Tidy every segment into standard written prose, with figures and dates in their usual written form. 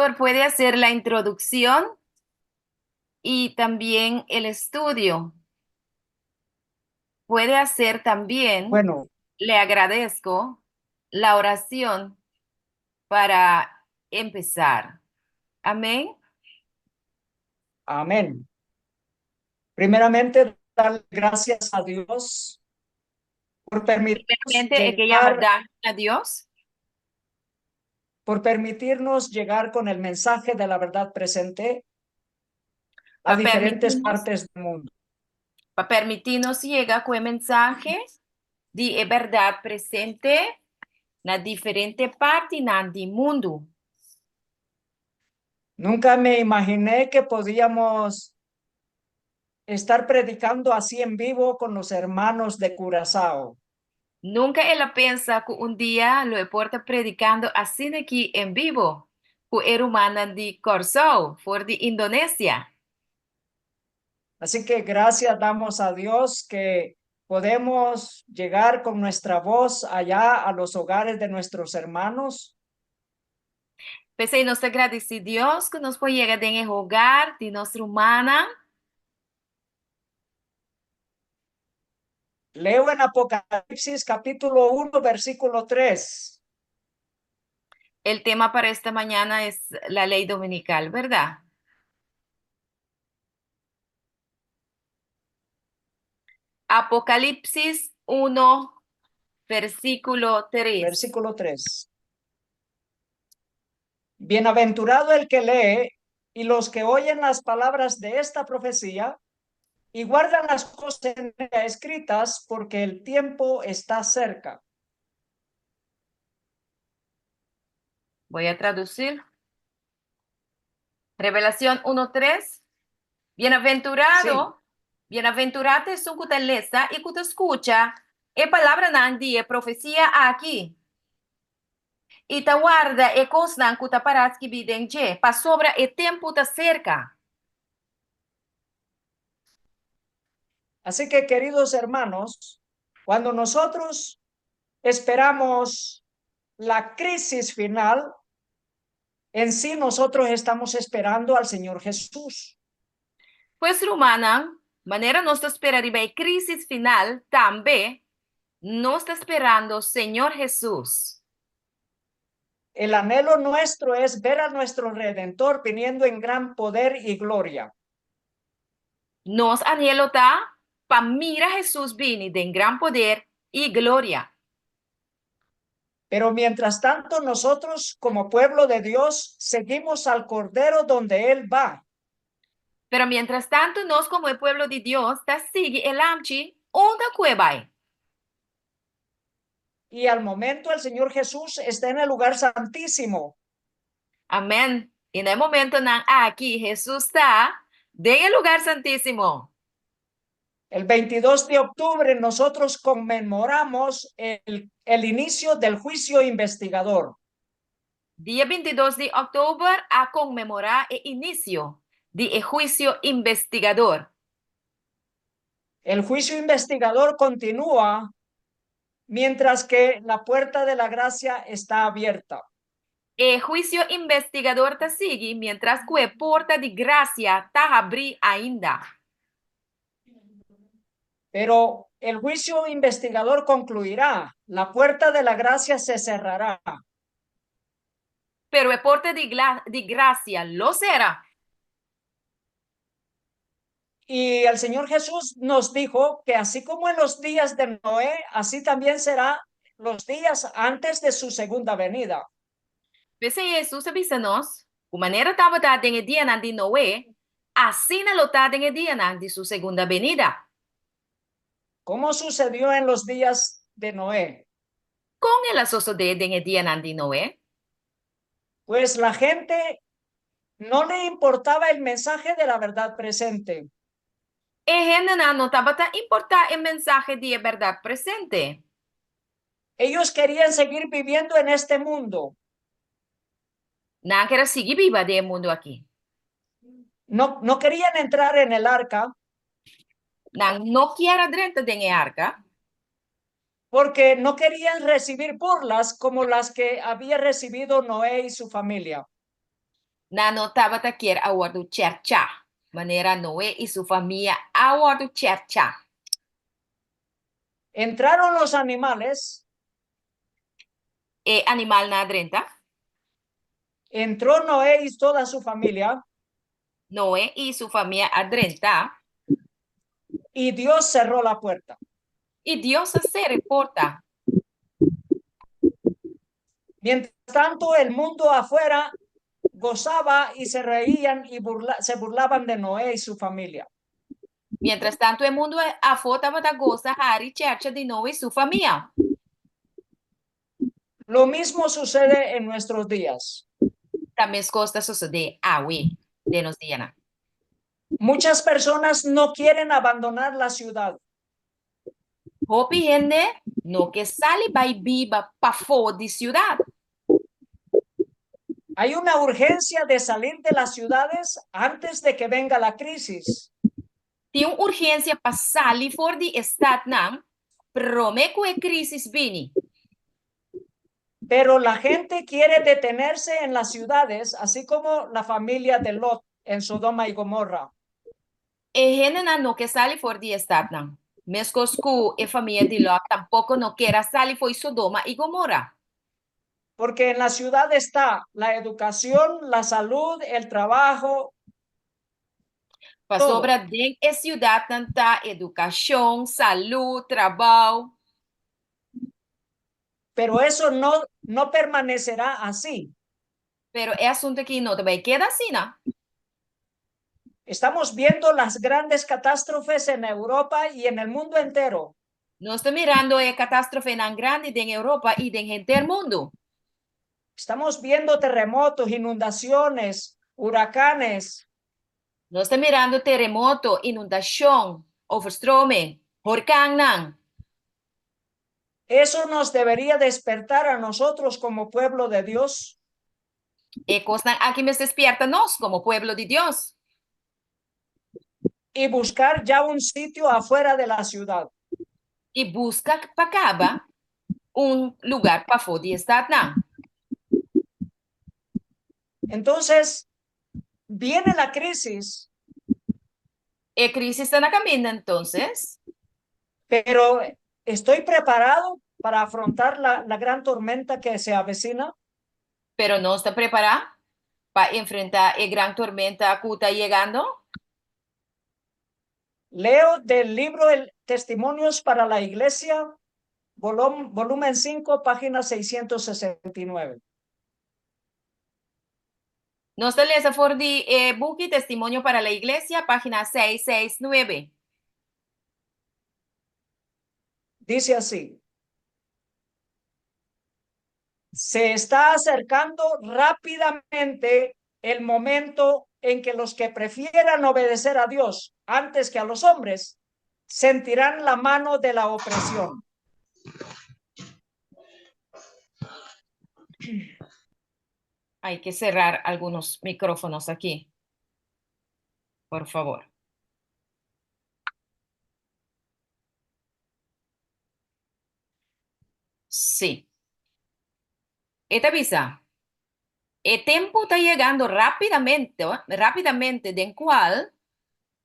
Pastor, ¿puede hacer la introducción y también el estudio? Puede hacer también, Bueno, le agradezco, la oración para empezar. Amén. Amén. Primeramente, dar gracias a Dios por permitirnos Primeramente, e ke yama llegar, danki na Dios por permitirnos llegar con el mensaje de la verdad presente a pa diferentes permitirnos, partes del mundo. Pa permití nos yega ku e mensahe di e bèrdat presente na diferente partinan di mundu. Nunca me imaginé que podíamos estar predicando así en vivo con los hermanos de Curazao. Nunka el a pensa ku un dia lo e por ta predikando asina aki en bibo ku e rumannan di Kòrsou for di Indonesia. Así que gracias damos a Dios que podemos llegar con nuestra voz allá a los hogares de nuestros hermanos. P'esei nos ta gradisí Dios ku nos por yega den e hogar di nos rumannan. Leo en Apocalipsis capítulo 1, versículo 3. El tema para esta mañana es la ley dominical, ¿verdad? Apocalipsis 1, versículo 3. Versículo 3. Bienaventurado el que lee y los que oyen las palabras de esta profecía y guardan las cosas en ella escritas, porque el tiempo está cerca. Voy a traducir. Revelación 1.3. Bienaventurado, bienaventurá ta esun ku ta lesa i ku ta skucha e palabranan di e profesia aki, i ta warda e kosnan ku ta pará skibí den dje, pasobra e tempu ta serka. Así que, queridos hermanos, cuando nosotros esperamos la crisis final, en sí nosotros estamos esperando al Señor Jesús. Pues rumannan, manera nos ta spera riba e crisis final, tambe nos ta sperando Señor Hesus. El anhelo nuestro es ver a nuestro Redentor viniendo en gran poder y gloria. Nos anhelo ta pa mira Hesus bini den gran poder i gloria. Pero mientras tanto nosotros como pueblo de Dios seguimos al Cordero donde Él va. Pero mientras tanto nos como e pueblo di Dios ta sigui e Lamchi unda cu e bai. Y al momento el Señor Jesús está en el lugar santísimo. Amen. Y na e momentonan aki Jesús ta den e lugar santísimo. El 22 de octubre nosotros conmemoramos el, el inicio del juicio investigador. Dia bintidos di òktober a konmemorá e inisio di e huisio investigador. El juicio investigador continúa mientras que la puerta de la gracia está abierta. E huisio investigador ta sigui mientras ku e porta di grasia ta habrí ainda. Pero el juicio investigador concluirá, la puerta de la gracia se cerrará. Pero e porta di di grasia lo sera. Y el Señor Jesús nos dijo que así como en los días de Noé, así también será los días antes de su segunda venida. P'esei Hesus a bisa nos, ku manera tabata den e dianan di Noé, asina lo ta den e dianan di su segunda benida. Como sucedió en los días de Noé? Kon el a sosodé den e dianan di Noé? Pues la gente no le importaba el mensaje de la verdad presente. E hendenan no tabata importá e mensahe di e bèrdat presente. Ellos querían seguir viviendo en este mundo. Nan ker a sigui biba den e mundu aki. No, no querían entrar en el arca. Nan no kier a drenta den e arka. Porque no querían recibir burlas como las que había recibido Noé y su familia. Nan no tabata kier a wòrdu chèrchá, manera Noe i su famia a wòrdu chèrchá. Entraron los animales. E animalnan a drenta. Entró Noé y toda su familia. Noe i su famia a drenta. Y Dios cerró la puerta. I Dios a sera e porta. Mientras tanto, el mundo afuera gozaba y se reían y burla, se burlaban de Noé y su familia. Mientras tanto, e mundu afó tabata gosa, hari, chèrcha di Noe i su famia. Lo mismo sucede en nuestros días. Ta meskos ta sosodé awe den nos dianan. Muchas personas no quieren abandonar la ciudad. Hopi hende no ke sali bai biba pafó di siudat. Hay una urgencia de salir de las ciudades antes de que venga la crisis. Tin un urgensia pa sali for di e statnan promé ku e krísis bini. Pero la gente quiere detenerse en las ciudades, así como la familia de Lot en Sodoma y Gomorra. E hendenan no ke sali for di e statnan, meskos ku e famia di Lòt tampoko no ker a sali fo'i Sodoma i Gomora. Porque en la ciudad está la educación, la salud, el trabajo, todo. Pasobra den e siudatnan ta edukashon, salú, trabou. Pero eso no, no permanecerá así. Pero e asuntu aki no ta bai keda asina. Estamos viendo las grandes catástrofes en Europa y en el mundo entero. Nos ta mirando e katastrofenan grandi den Europa i den henter mundu. Estamos viendo terremotos, inundaciones, huracanes. Nos ta mirando teremoto, inundashon, overstroming, horkannan. Eso nos debería despertar a nosotros como pueblo de Dios. E kosnan aki mester spierta nos komo pueblo di Dios. Y buscar ya un sitio afuera de la ciudad. I buska pa kaba un lugar pafó di e statnan. Entonces, viene la crisis. E crisis ta na caminda entonces. Pero estoy preparado para afrontar la, la gran tormenta que se avecina. Pero nos ta prepara pa enfrenta e gran tormenta cu ta yegando? Leo del libro El Testimonios para la Iglesia, volumen 5, página 669. Nos ta lesa for di e buki Testimonio para la Iglesia, página 669. Dice así. Se está acercando rápidamente el momento en que los que prefieran obedecer a Dios antes que a los hombres sentirán la mano de la opresión. Hay que cerrar algunos micrófonos aquí. Por favor. Sí. E ta bisa, E tempu ta yegando rápidamente, rápidamente den kual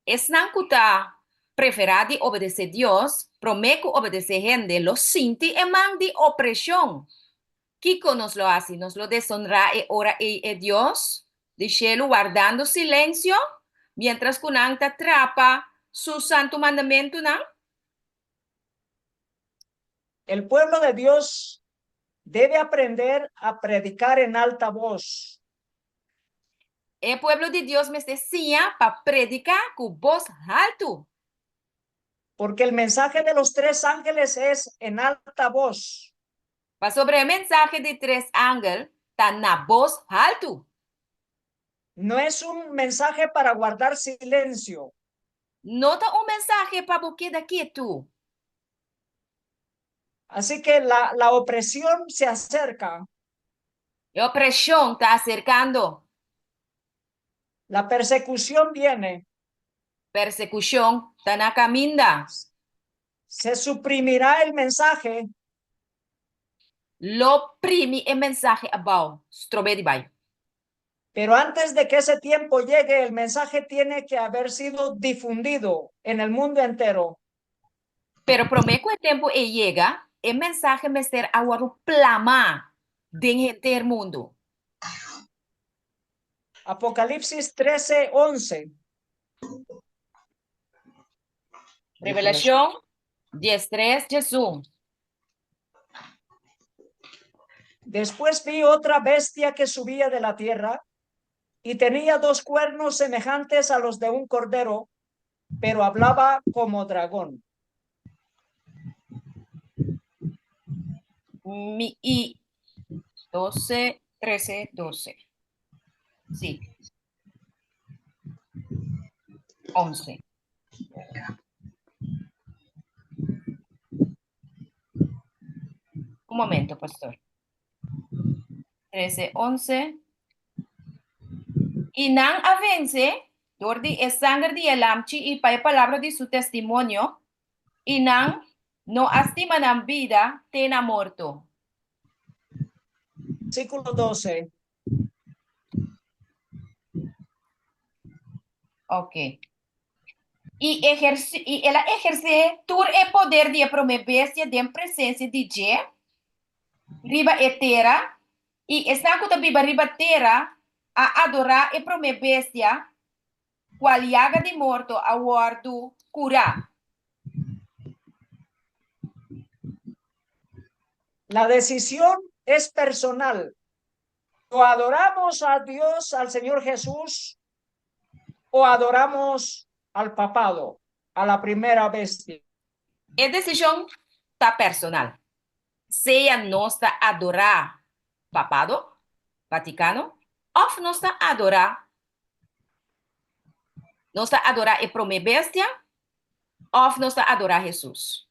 esnan ku ta preferá di obedesé Dios promé ku obedesé hende lo sinti e man di opreshon. Kiko nos lo hasi? Nos lo desonrá e ora ei e Dios di shelu wardando silensio miéntras ku nan ta trapa su santu mandamentunan? El pueblo de Dios debe aprender a predicar en alta voz. E pueblo di Dios mester siña pa prediká ku bos haltu. Porque el mensaje de los tres ángeles es en alta voz. Pasobra e mensahe di tres angel ta na bos haltu. No es un mensaje para guardar silencio. No ta un mensahe pa bo keda ketu. Así que la, la opresión se acerca. E opreshon ta aserkando. La persecución viene. Persekushon ta na kaminda. Se suprimirá el mensaje. Lo primi e mensahe abou, strob'é di bai. Pero antes de que ese tiempo llegue, el mensaje tiene que haber sido difundido en el mundo entero. Pero promé ku e tempu ei yega, e mensahe mester a wòrdu plamá den henter mundu. Apocalipsis 13, 11. Revelashon 13, 11. Después vi otra bestia que subía de la tierra y tenía dos cuernos semejantes a los de un cordero, pero hablaba como dragón. Mi i 12, 13, 12. Sí. 11. Un momento, pastor. 13, 11. I nan a vense dor di e sanger di e Lamchi i pa e palabra di su testimonio, i nan no a stima nan bida te na morto. Versículo 12. Ok. I ehersé, i el a ehersé tur e poder di e promé bestia den presensia di dje riba e tera, i esnan ku ta biba riba tera a adorá e promé bestia, kual yaga di morto a wòrdu kurá. La decisión es personal. O adoramos a Dios, al Señor Jesús, o adoramos al papado, a la primera bestia. E desishon ta personal. Sea nos ta adorá papado, Vaticano, òf nos ta adorá nos ta adorá e promé bestia òf nos ta adorá Hesus.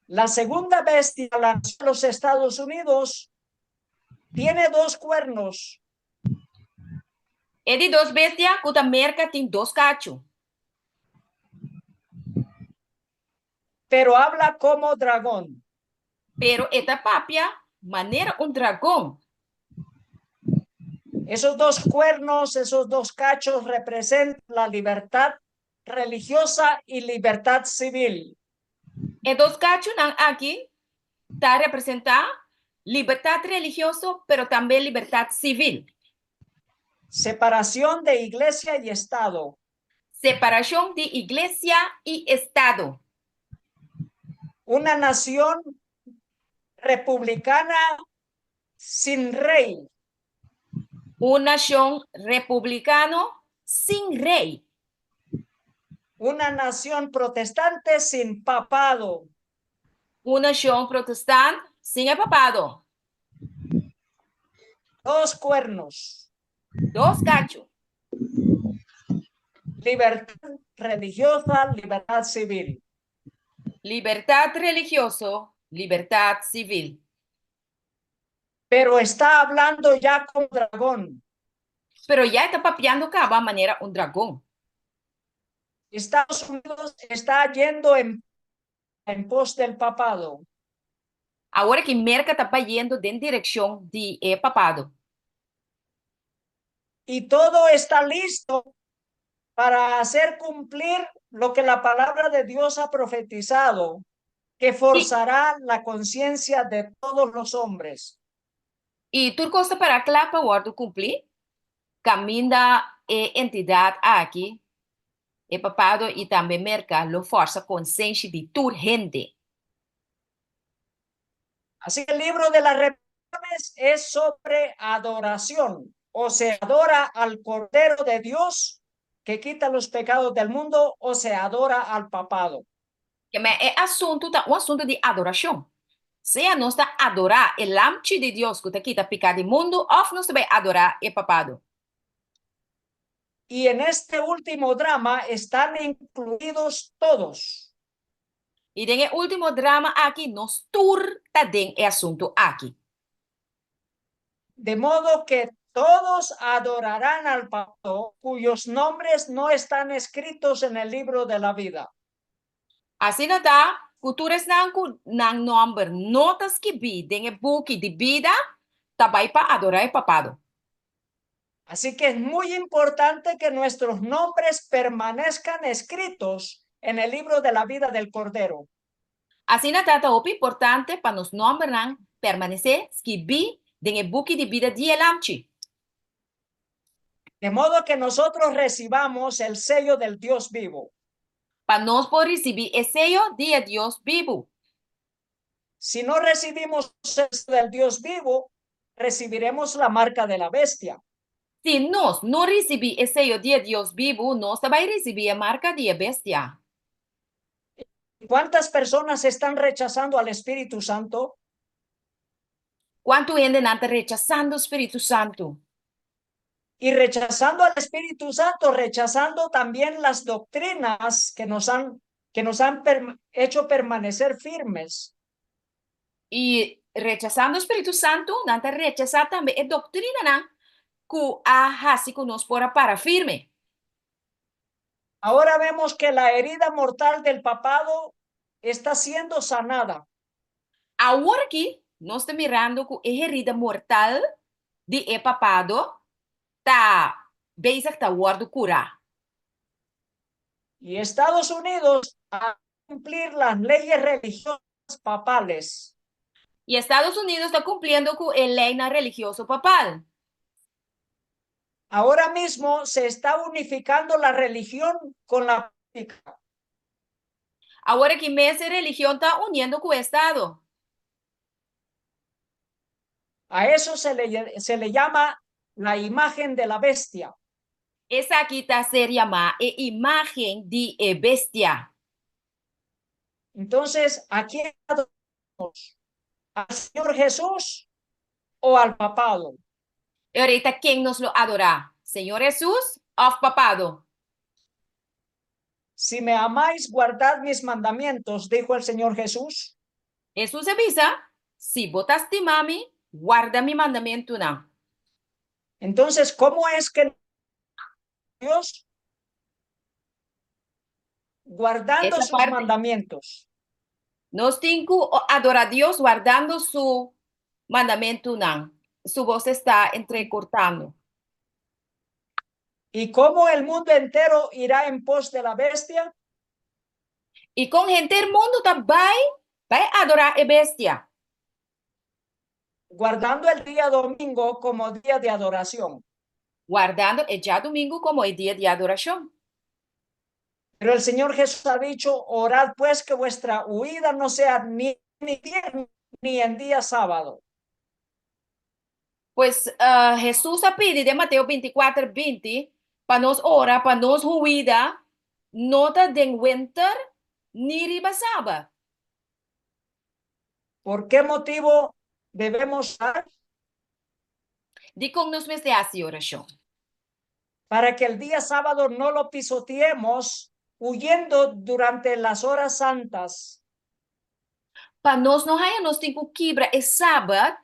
La segunda bestia, la de los Estados Unidos, tiene dos cuernos. E di dos bestia ku ta Merka tin dos kachu. Pero habla como dragón. Pero e ta papia manera un dragon. Esos dos cuernos, esos dos cachos representan la libertad religiosa y libertad civil. E dos kachunan aki ta representá libertat religioso pero tambe libertat sivil. Separación de iglesia y Estado. Separashon di iglesia i estado. Una nación republicana sin rey. Un nashon republikano sin rey. Una nación protestante sin papado. Un nashon protestant sin e papado. Dos cuernos. Dos kachu. Libertad religiosa, libertad civil. Libertat religioso, libertat sivil. Pero está hablando ya como dragón. Pero ya e ta papiando kaba manera un dragon. Estados Unidos está yendo en, en pos del papado. Awor aki Merka ta bayendo den direkshon di e papado. Y todo está listo para hacer cumplir lo que la palabra de Dios ha profetizado, que forzará la conciencia de todos los hombres. I tur kos ta para kla pa wòrdu kumplí, kaminda e entidat aki, e papado i tambe Merka, lo fòrsa konsenshi di tur hende. Así que el libro de las Revelaciones es sobre adoración, o se adora al Cordero de Dios que quita los pecados del mundo, o se adora al papado. Keme e asuntu ta un asuntu di adorashon. Sea nos ta adorá e Lamchi di Dios ku ta kita piká di mundu òf nos ta bai adorá e papado. Y en este último drama están incluidos todos. I den e último drama aki nos tur ta den e asuntu aki. De modo que todos adorarán al papado cuyos nombres no están escritos en el libro de la vida. Asina ta ku tur esnan ku nan nòmber no ta skibí den e buki di bida ta bai pa adorá e papado. Así que es muy importante que nuestros nombres permanezcan escritos en el libro de la vida del Cordero. Asina ta hopi importante pa nos nòmbernan permanesé skibí den e buki di bida di e Lamchi. De modo que nosotros recibamos el sello del Dios vivo. Pa nos por risibí e seyo di e Dios bibu. Si no recibimos el sello del Dios vivo, recibiremos la marca de la bestia. Si nos no risibí e seyo di e Dios bibu, nos ta bai risibí e marka di e bestia. ¿Cuántas personas están rechazando al Espíritu Santo? Kuantu hende ta rechasando Spiritu Santu? Y rechazando al Espíritu Santo, rechazando también las doctrinas que nos han hecho permanecer firmes. I rechasando Spiritu Santu, nan ta rechasá tambe e doktrinanan ku a hasi ku nos por a para firme. Ahora vemos que la herida mortal del papado está siendo sanada. Awor aki, nos ta mirando ku e herida mortal di e papado ta bezig ta wòrdu kurá. Y Estados Unidos a cumplir las leyes religiosas papales. I Estados Unidos ta kumpliendo ku e lei religioso papal. Ahora mismo se está unificando la religión con la política. Awor aki mes religion ta uniendo ku Estado. A eso se le llama la imagen de la bestia. Esaki ta ser yamá e imágen di e bestia. Entonces, ¿a quién adoramos? ¿Al Señor Jesús o al papado? I awor, ken nos lo adorá? Señor Hesus òf papado? "Si me amáis, guardad mis mandamientos", dijo el Señor Jesús. Hesus a bisa, "Si bo ta stima mi, warda mi mandamentunan." Entonces, ¿cómo es que Dios guardando Esa sus parte. Mandamientos? Nos tin ku adorá Dios wardando su mandamentunan. Su bos ta entrekortando. ¿Y cómo el mundo entero irá en pos de la bestia? I kon henter mundu ta bai adorá e bestia? Guardando el día domingo como día de adoración. Wardando e djadumingu komo e dia di adorashon. Pero el Señor Jesús ha dicho: "Orad, pues, que vuestra huida no sea ni en invierno ni en día sábado". Pues Hesus a pidi den Mateo 24, 20, pa nos ora, pa nos huida, no ta den wenter ni riba sabat. ¿Por qué motivo debemos orar? Dikon nos mester hasi orashon? Para que el día sábado no lo pisoteemos huyendo durante las horas santas. Pa nos no haña nos tin ku kibra e sabat,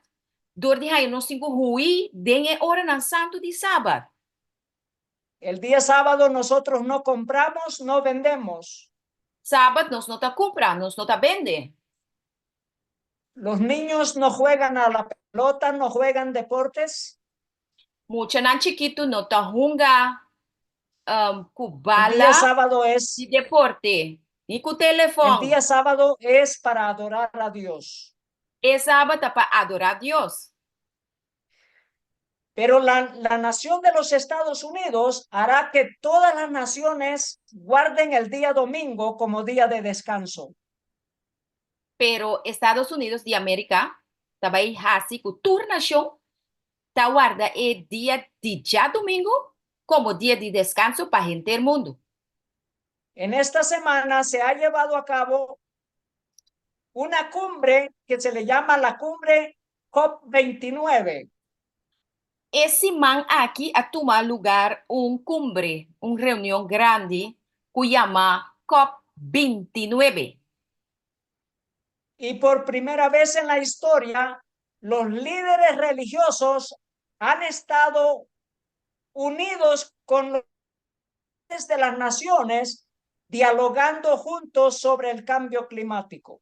dor di haña nos tin ku hui den e oranan santu di sabat. El día sábado nosotros no compramos, no vendemos. Sabat nos no ta kumpra, nos no ta bende. Los niños no juegan a la pelota, no juegan deportes. Muchanan chikitu no ta hunga ku El bala día sábado es di deporte, ni ku el telefòn. Día sábado es para adorar a Dios. E sabat ta pa adorá Dios. Pero la nación de los Estados Unidos hará que todas las naciones guarden el día domingo como día de descanso. Pero Estados Unidos di Amérika ta bai hasi ku tur nashon ta warda e dia di djadumingu komo dia di deskanso pa henter mundu. En esta semana se ha llevado a cabo una cumbre que se le llama la cumbre COP29. E siman aki a tuma lugá un kumbre, un reunion grandi ku yama COP29. Y por primera vez en la historia, los líderes religiosos han estado unidos con los líderes de las naciones, dialogando juntos sobre el cambio climático.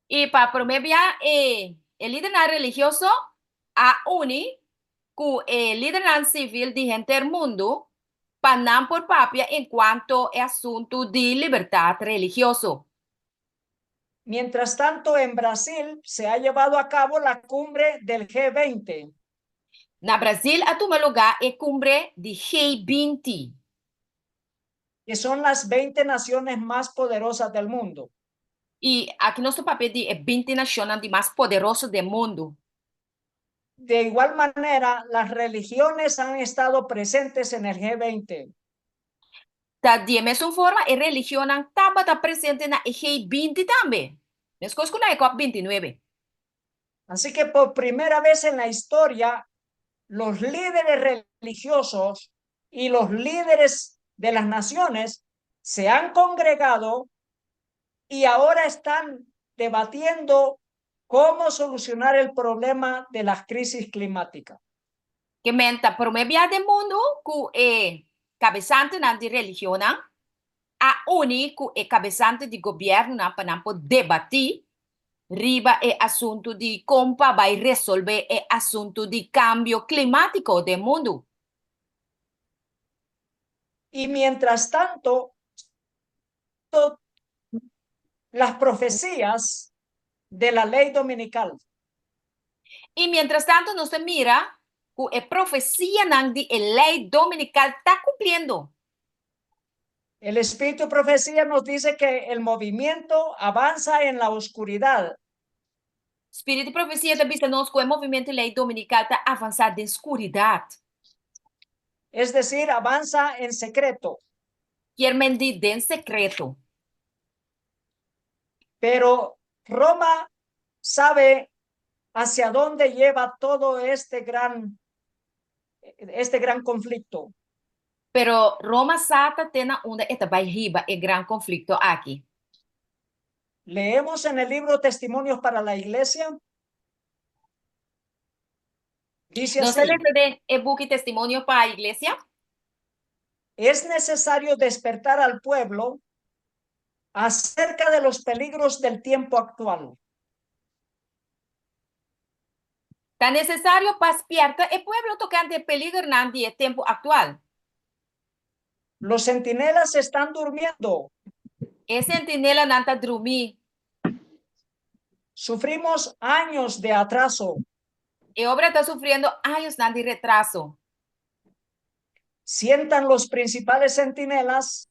I pa promé bia, e lidernan religioso a uni Ku e lidernan sivil di henter mundu pa nan por papia enkuanto e asuntu di libertat religioso. Mientras tanto, en Brasil se ha llevado a cabo la cumbre del G20. Na Brasil a tuma lugá e kumbre di G20. Que son las 20 naciones más poderosas del mundo. I aki nos ta papia di e 20 nashonnan di mas poderoso den mundu. De igual manera, las religiones han estado presentes en el G20. Ta di e mesun forma e religionnan tabata presente na e G20 tambe, meskos ku na e cop 29. Así que por primera vez en la historia, los líderes religiosos y los líderes de las naciones se han congregado y ahora están debatiendo cómo solucionar el problema de la crisis climática. Ke men ta promé bia den mundu ku e kabesantenan di religionnan a uni ku e kabesante di gobièrnunan pa nan por debatí riba e asuntu di kon pa bai resolvé e asuntu di kambio klimátiko den mundu. Y mientras tanto, las profecías de la ley dominical. I mientrastantu nos ta mira ku e profesianan di e lei dominikal ta kumpliendo. El espíritu de profecía nos dice que el movimiento avanza en la oscuridad. Spiritu di profesia ta bisa nos ku e movimentu di lei dominikal ta avansá den skuridat. Es decir, avanza en secreto. Kier men di den sekreto. Pero Roma sabe hacia dónde lleva todo este gran conflicto. Pero Roma sa ta te na unda e ta bai hiba e gran konflikto aki. Leemos en el libro Testimonios para la Iglesia. Dice Nos así: lesa den e buki Testimonio pa Iglesia. Es necesario despertar al pueblo acerca de los peligros del tiempo actual. Ta nesesario pa spièrta e pueblo tokante e peligernan di e tempu aktual. Los centinelas están durmiendo. E sentinelanan ta drumí. Sufrimos años de atraso. E obra ta sufriendo añosnan di retraso. Sientan los principales centinelas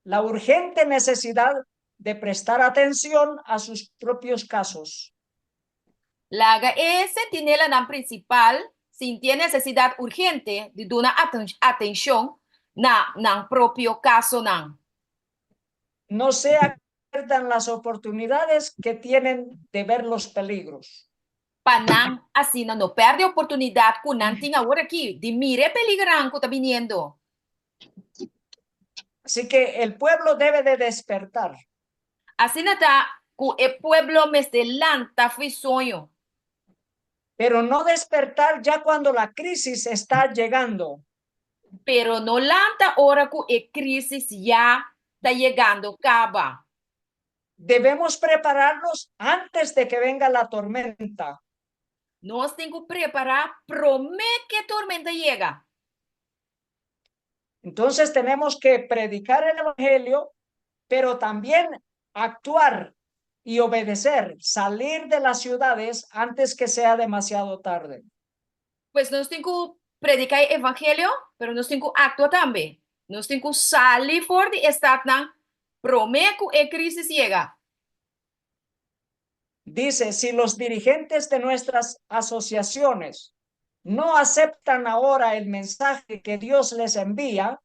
la urgente necesidad de prestar atención a sus propios casos. Laga e sentinelanan prinsipal sinti e nesesidat urgente di duna atenshon na nan propio kasonan. No sea que pierdan las oportunidades que tienen de ver los peligros. Pa nan asina no pèrdè oportunidat ku nan tin awor aki di mira e peligernan ku ta biniendo. Así que el pueblo debe de despertar. Asina ta ku e pueblo mester lanta fo'i soño. Pero no despertar ya cuando la crisis está llegando. Pero no lanta ora ku e krísis ya ta yegando kaba. Debemos prepararnos antes de que venga la tormenta. Nos tin ku prepará promé ku e tormenta yega. Entonces tenemos que predicar el evangelio, pero también actuar y obedecer, salir de las ciudades antes que sea demasiado tarde. Pues nos tin ku prediká e evangelio, pero nos tin ku aktua tambe. Nos tin ku sali for di e statnan promé ku e krísis yega. Dice: si los dirigentes de nuestras asociaciones no aceptan ahora el mensaje que Dios les envía,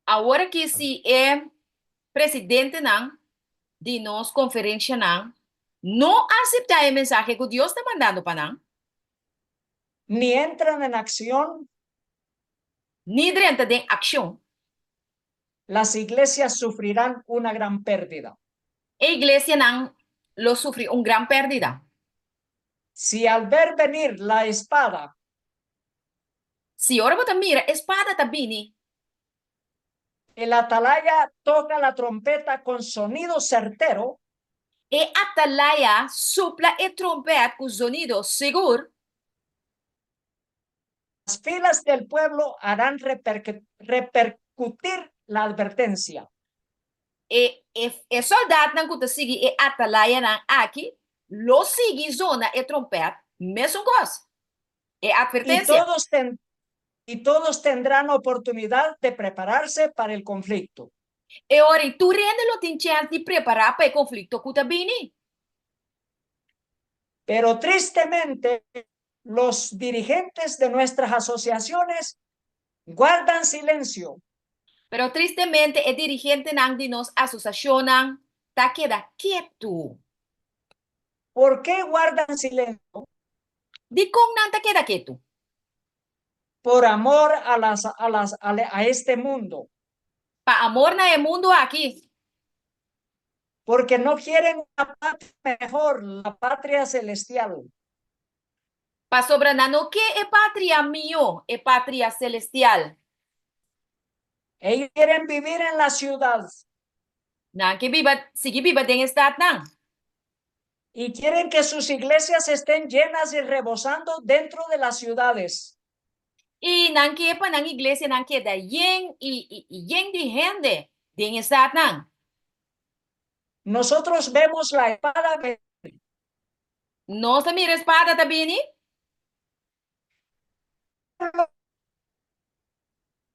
Awor ku si e presidentenan di nos konferensianan no aseptá e mensahe ku Dios ta mandando pa nan, ni entran en acción, ni drenta den akshon, las iglesias sufrirán una gran pérdida. E iglesianan lo sufri un gran pèrdida. Si al ver venir la espada, Si ora bo ta mira e spada ta bini, el atalaya toca la trompeta con sonido certero, e atalaya supla e tròmpèt ku zonido sigur, filas del pueblo harán repercutir la advertencia. E, e, e sòldánan ku ta sigui e atalayanan aki, lo sigui zona e tròmpèt, mesun kos. E Y atvertensia. todos tendrán oportunidad de prepararse para el conflicto. E ora tur hende lo tin chèns di prepará pa e konflikto ku ta bini. Pero tristemente, los dirigentes de nuestras asociaciones guardan silencio. Pero tristemente e dirigentenan di nos asosiashonnan ta keda ketu. ¿Por qué guardan silencio? Dikon nan ta keda ketu? Por amor a, las, a, las, a este mundo. Pa amor na e mundu aki. Porque no quieren una patria mejor, la patria celestial. Pasobra nan no ke e patria mihó, e patria selestial. Ellos quieren vivir en la ciudad Nan ke biba, sigui biba den e statnan. Y quieren que sus iglesias estén llenas y rebosando dentro de las ciudades. I nan ke pa nan iglesianan keda yen i yen di hende den e statnan. Nosotros vemos la espada venir. Nos ta mira spada ta bini.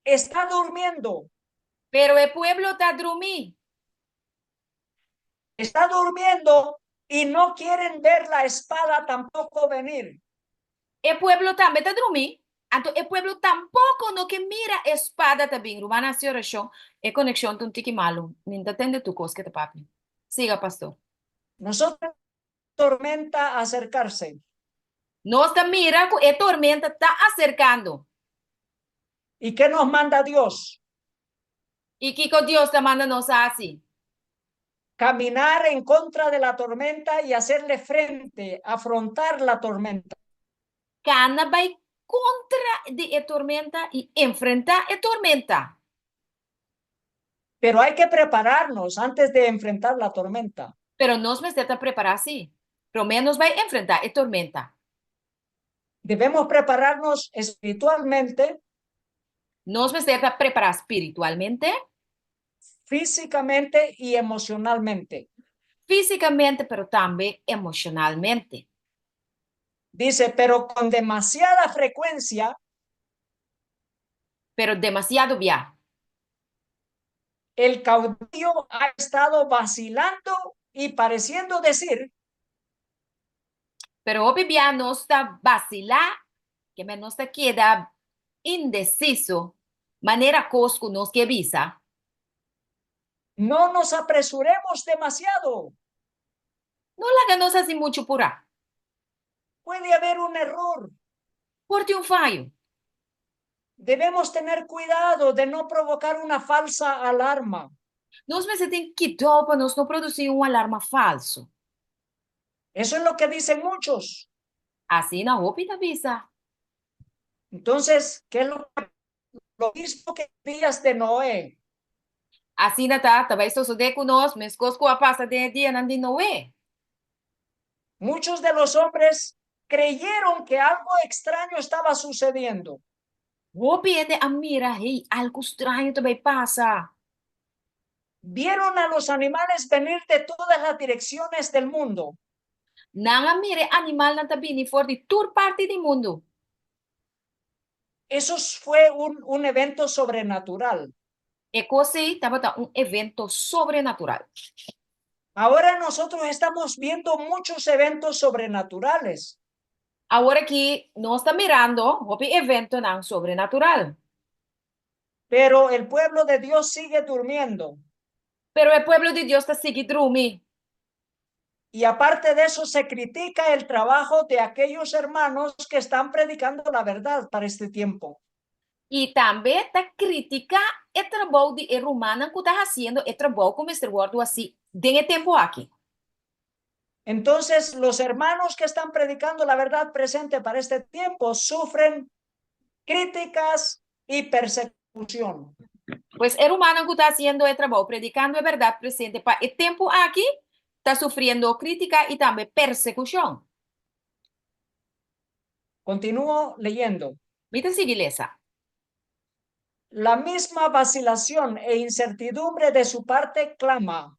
Está durmiendo. Pero e pueblo ta drumí. Está durmiendo y no quieren ver la espada tampoco venir. E pueblo tambe ta drumí. Anto e pueblo tampoko no ke mira e spada ta bin. Ruman, hasi orashon. E konekshon ta un tiki malu. Mi n' ta tende tur kos ku ta papia. Siga, pastor. Nosotros tormenta acercarse. Nos ta mira ku e tormenta ta aserkando. ¿Y qué nos manda Dios? I kiko Dios ta manda nos hasi? Caminar en contra de la tormenta y hacerle frente, afrontar la tormenta. Kana bai kontra di e tormenta i enfrentá e tormenta. Pero hay que prepararnos antes de enfrentar la tormenta. Pero nos mester ta prepará sí. Promé nos bai enfrentá e tormenta. Debemos prepararnos espiritualmente, Nos mester ta prepará spiritualmente, físicamente y emocionalmente. Físikamente, pero tambe emoshonalmente. Dice: "Pero con demasiada frecuencia Pero demasiado bia el caudillo ha estado vacilando y pareciendo decir: Pero hopi bia nos ta vasilá, ke men nos ta keda indesiso, manera kos ku nos ke bisa: 'No nos apresuremos demasiado. No laga nos hasi muchu purá. Puede haber un error. Por tin un fayo. Debemos tener cuidado de no provocar una falsa alarma." Nos mester tin kuidou pa nos no produsí un alarma falsu. Eso es lo que dicen muchos. Asina hopi ta bisa. Entonces, ¿qué es lo mismo que días de Noé? Asina ta, ta bai sosodé ku nos, meskos ku a pasa den dianan di Noe. Muchos de los hombres creyeron que algo extraño estaba sucediendo. Hopi hende a mira, hey, algu straño ta bai pasa. Vieron a los animales venir de todas las direcciones del mundo. Nan a mira animalnan ta bini for di tur parti di mundu. Eso fue un evento sobrenatural. E kos ei tabata un evento sobrenatural. Ahora nosotros estamos viendo muchos eventos sobrenaturales. Awor aki nos ta mirando hopi eventonan sobrenatural. Pero el pueblo de Dios sigue durmiendo. Pero e pueblo di Dios ta sigui drumi. Y aparte de eso, se critica el trabajo de aquellos hermanos que están predicando la verdad para este tiempo. I tambe ta kritiká e trabou di e rumannan ku ta hasiendo e trabou ku mester wòrdu hasí den e tempu aki. Entonces, los hermanos que están predicando la verdad presente para este tiempo sufren críticas y persecución. Pues e rumannan ku ta hasiendo e trabou, predikando e bèrdat presente pa e tempu aki, ta sufriendo krítika i tambe persekushon. Continúo leyendo. Mi ta sigui lesa. La misma vacilación e incertidumbre de su parte clama.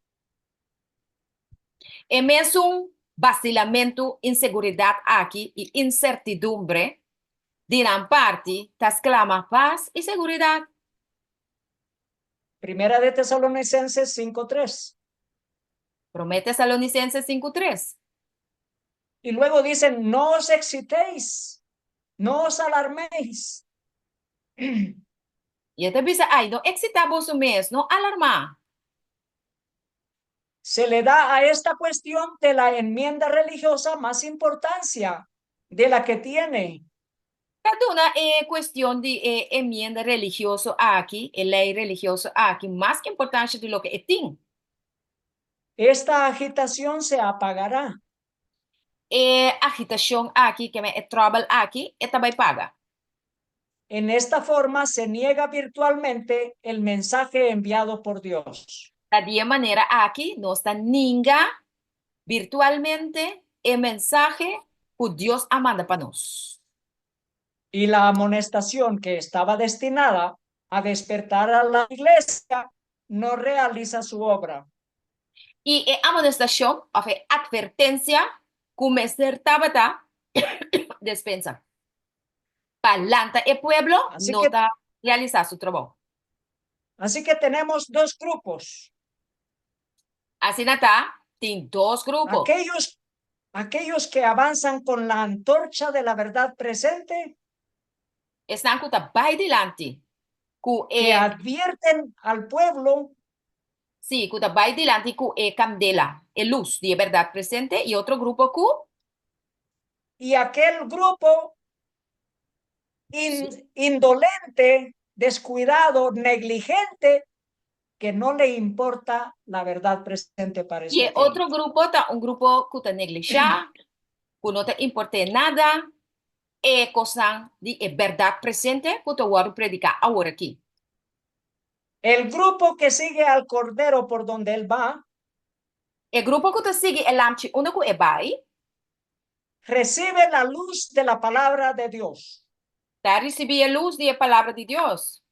E mesun basilamentu, inseguridat aki i insertidumbre di nan parti ta sklama pas i seguridat. Primera de Tesalonicenses 5:3. Promé Tesalonicenses 5:3. Y luego dicen, no os excitéis, no os alarméis. I e ta bisa, Ai, no eksitá boso mes, no alarmá. Se le da a esta cuestión de la enmienda religiosa más importancia de la que tiene. Ta duna e cuestion di e enmienda religioso aki, e ley religioso aki, mas importancia di loke e tin. Esta agitación se apagará. E agitacion aki, keme e trouble aki, e ta bay paga. En esta forma se niega virtualmente el mensaje enviado por Dios. Ta di e manera aki nos ta ninga virtualmente e mensahe ku Dios a manda pa nos. Y la amonestación que estaba destinada a despertar a la iglesia no realiza su obra. I e amonestashon òf e atvertensia ku mester tabata despensa pa lanta e pueblo Así no que ta realisá su trabou. Así que tenemos dos grupos. Asina ta, tin dos grupo. Aquellos, aquellos que avanzan con la antorcha de la verdad presente. Esnan ku ta bai dilanti ku Que e. advierten al pueblo. Sí, ku ta bai dilanti ku e kandela, e lus di e bèrdat presente, i otro grupo ku. Y aquel grupo indolente, descuidado, negligente, que no le importa la verdad presente para I este e otro tiempo. grupo ta un grupo ku ta neglishá, ku no ta import'é nada e kosnan di e bèrdat presente ku ta wòrdu prediká aworakí. El grupo que sigue al Cordero por donde él va. E grupo ku ta sigui e Lamchi unda ku e bai. Recibe la luz de la palabra de Dios. Ta risibí e lus di e palabra di Dios.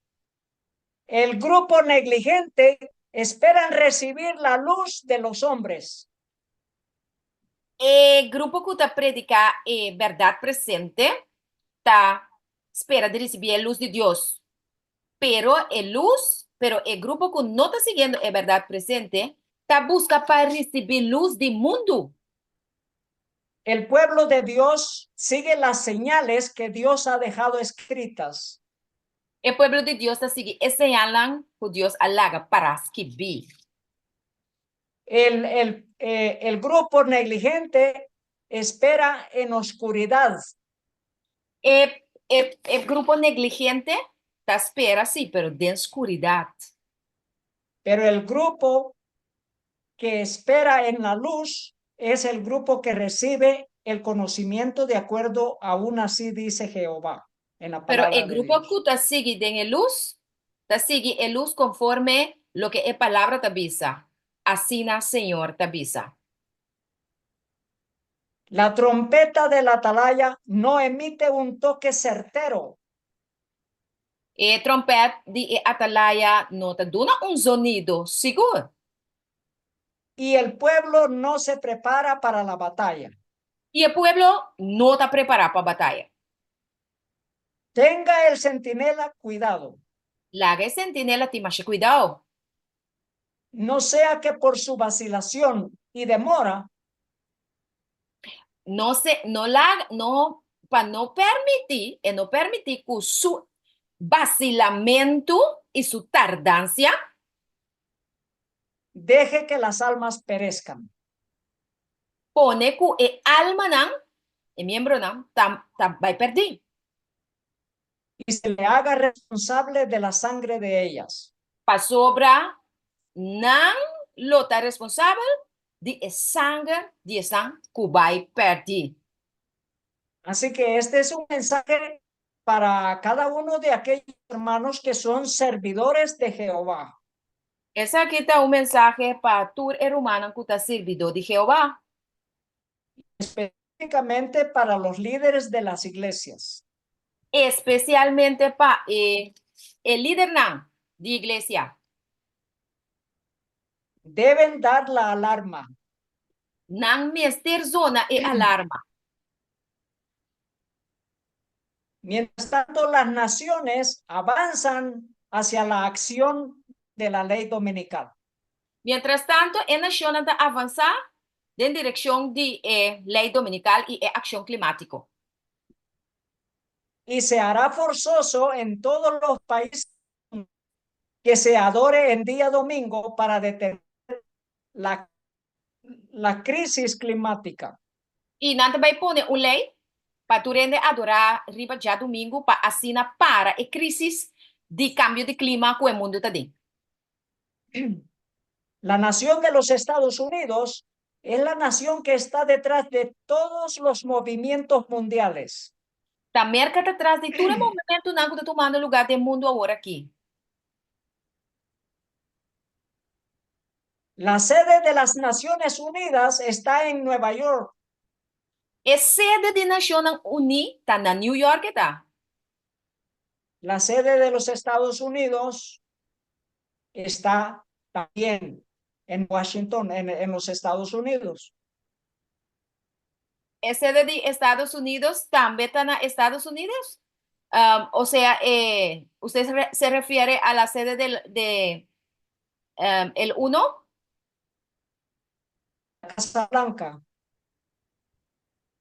El grupo negligente esperan recibir la luz de los hombres. E grupo ku ta prediká e bèrdat presente ta spera di risibí e lus di Dios. Pero e lus, pero e grupo ku no ta siguiendo e bèrdat presente ta buska pa risibí lus di mundu. El pueblo de Dios sigue las señales que Dios ha dejado escritas. E pueblo di Dios ta sigui e señalnan ku Dios a laga para skibí. El, el, eh, el grupo negligente espera en oscuridad. E, e, e grupo negligente ta spera, sí, pero den skuridat. Pero el grupo que espera en la luz es el grupo que recibe el conocimiento de acuerdo aún así dice Jehová en la Pero palabra e de grupo Dios. ku ta sigui den e lus, ta sigui e lus konforme loke e Palabra ta bisa, Asina Señor ta bisa. La trompeta del atalaya no emite un toque certero. E trompèt di e atalaya no ta duna un zonido sigur. Y el pueblo no se prepara para la batalla. I e pueblo no ta prepará pa bataya. Tenga el centinela cuidado. Laga e sentinela tin masha kuidou. No sea que por su vacilación y demora. No se, no laga, no, pa no permití, e no permití ku su basilamentu i su tardansia. Deje que las almas perezcan. Pone ku e almanan, e miembronan, ta, ta bai pèrdí. Y se le haga responsable de la sangre de ellas. Pasobra nan lo ta responsabel di e sanger di esnan ku bai pèrdí. Así que este es un mensaje para cada uno de aquellos hermanos que son servidores de Jehová. Esaki ta un mensahe pa tur e rumannan ku ta sirbidó di Jehová. Específicamente para los líderes de las iglesias. Espesialmente pa e e lidernan di iglesia. Deben dar la alarma. Nan mester zona e alarma. Mientras tanto, las naciones avanzan hacia la acción de la ley dominical. Mientras tanto, e nashonnan ta avansá den direkshon di e lei dominikal i e akshon klimátiko. Y se hará forzoso en todos los países que se adore en día domingo para detener la, la crisis climática. I nan ta bai pone un lei pa tur hende adorá riba djadumingu pa asina para e krísis di kambio di klima ku e mundu ta den. La nación de los Estados Unidos es la nación que está detrás de todos los movimientos mundiales. Ta Merka ta tras di tur e movimentunan ku ta tumando lugá den mundu awor aki. La sede de las Naciones Unidas está en Nueva York. E sede di Nashonnan Uní ta na New York e ta. La sede de los Estados Unidos está también en Washington, en los Estados Unidos. E sede di Estados Unidos tambe ta na Estados Unidos? O sea, usted se refiere a la sede del, de el uno? La Casa Blanca.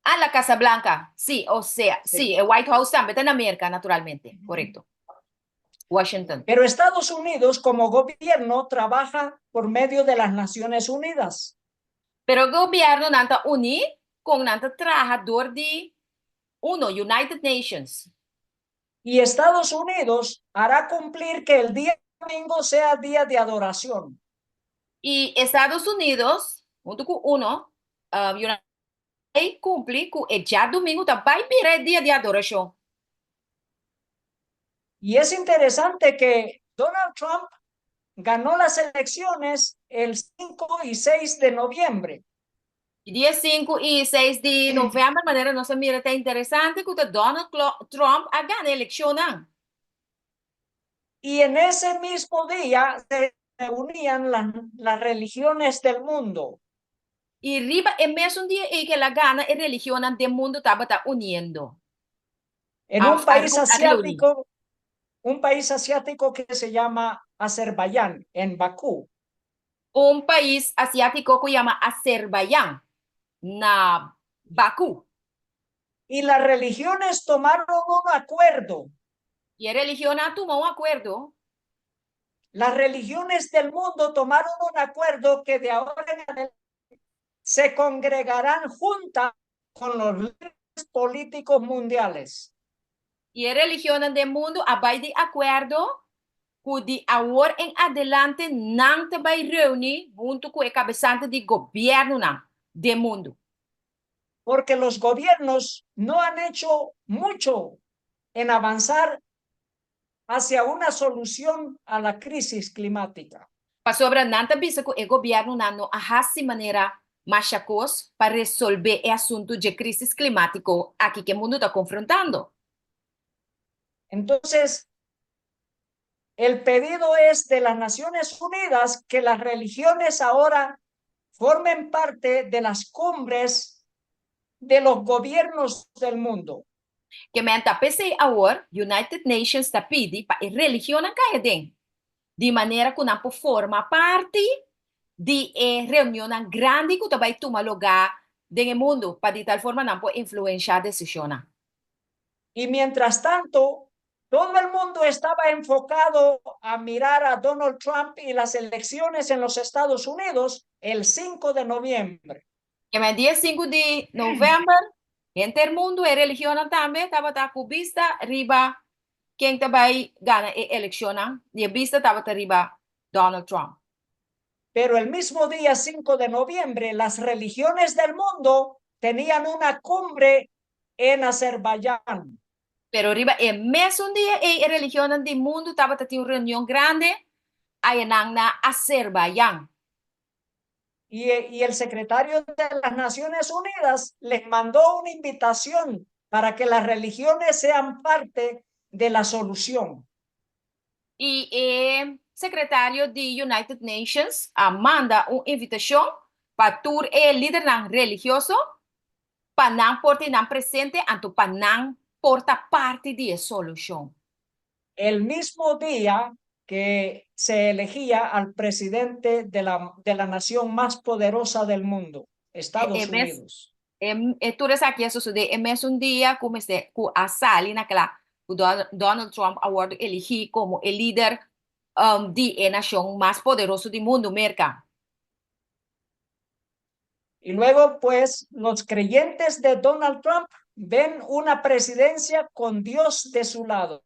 Ah, la Casa Blanca. Sí, o sea, sí, sí, el White House tambe ta na Merca, naturalmente. Correcto. Washington. Pero Estados Unidos como gobierno trabaja por medio de las Naciones Unidas. Pero gobiernonan ta uní kon nan ta traha dor di uno, United Nations. Y Estados Unidos hará cumplir que el día domingo sea día de adoración. I Estados Unidos, huntu ku uno, United Ei kumpli ku e djadumingu ta bai bira e dia di adorashon. Y es interesante que Donald Trump ganó las elecciones el 5 y 6 de noviembre. I dia sinku i seis di novèmber, manera nos a mira ta interesante ku ta Donald Trump a gana e elekshonnan. Y en ese mismo día se reunían las religiones del mundo. I riba e mesun dia ei ku el a gana, e religionnan den mundu tabata uniendo. En un pais asiático, un pais asiático que se llama Azerbaiyán, en Bakú. Un pais asiátiko ku yama Azerbaiyán, na Bakú. Y las religiones tomaron un acuerdo. I e religionnan a tuma un akuerdo. Las religiones del mundo tomaron un acuerdo que de ahora en adelante se congregarán juntas con los líderes políticos mundiales. I e religionnan den mundu a bai di akuerdo ku di awor en adelante nan ta bai reuní huntu ku e kabesante di gobièrnunan den mundu. Porque los gobiernos no han hecho mucho en avanzar hacia una solución a la crisis climática. Pasobra nan ta bisa ku e gobièrnunan no a hasi manera masha kos pa resolvé e asuntu dje krísis klimátiko aki ku e mundu ta konfrontando. Entonces, el pedido es de las Naciones Unidas que las religiones ahora formen parte de las cumbres de los gobiernos del mundo. Ke men ta p'esei awor United Nations ta pidi pa e religionnan kai aden, di manera ku nan por forma parti di e reunionnan grandi ku ta bai tuma lugá den e mundu, pa di tal forma nan por influenshá desishonnan. Y mientras tanto, todo el mundo estaba enfocado a mirar a Donald Trump y las elecciones en los Estados Unidos el 5 de noviembre. Ke men dia sinku di novèmber, henter mundu, e religionnan tambe tabata ku bista riba ken ta bai gana e elekshonnan, i e bista tabata riba Donald Trump. Pero el mismo día 5 de noviembre, las religiones del mundo tenían una cumbre en Azerbaiyán. Pero riba e mesun dia ei e religionnan di mundu tabata tin un reunion grandi ayanan na Azerbaiyán. Y el secretario de las Naciones Unidas les mandó una invitación. para que las religiones sean parte de la solución. I e sekretario di United Nations a manda un invitashon pa tur e lidernan religioso pa nan por tin nan presente anto pa nan por ta parti di e solushon. El mismo día que se elegía al presidente de la, de la nación más poderosa del mundo, Estados E mes Unidos. e e tur esaki a sosodé e mesun dia ku mester ku a sali na kla ku Donald Trump a wòrdu eligí komo e lider di e nashon mas poderoso di mundu, Merka. Y luego, pues, los creyentes de Donald Trump ven una presidencia con Dios de su lado.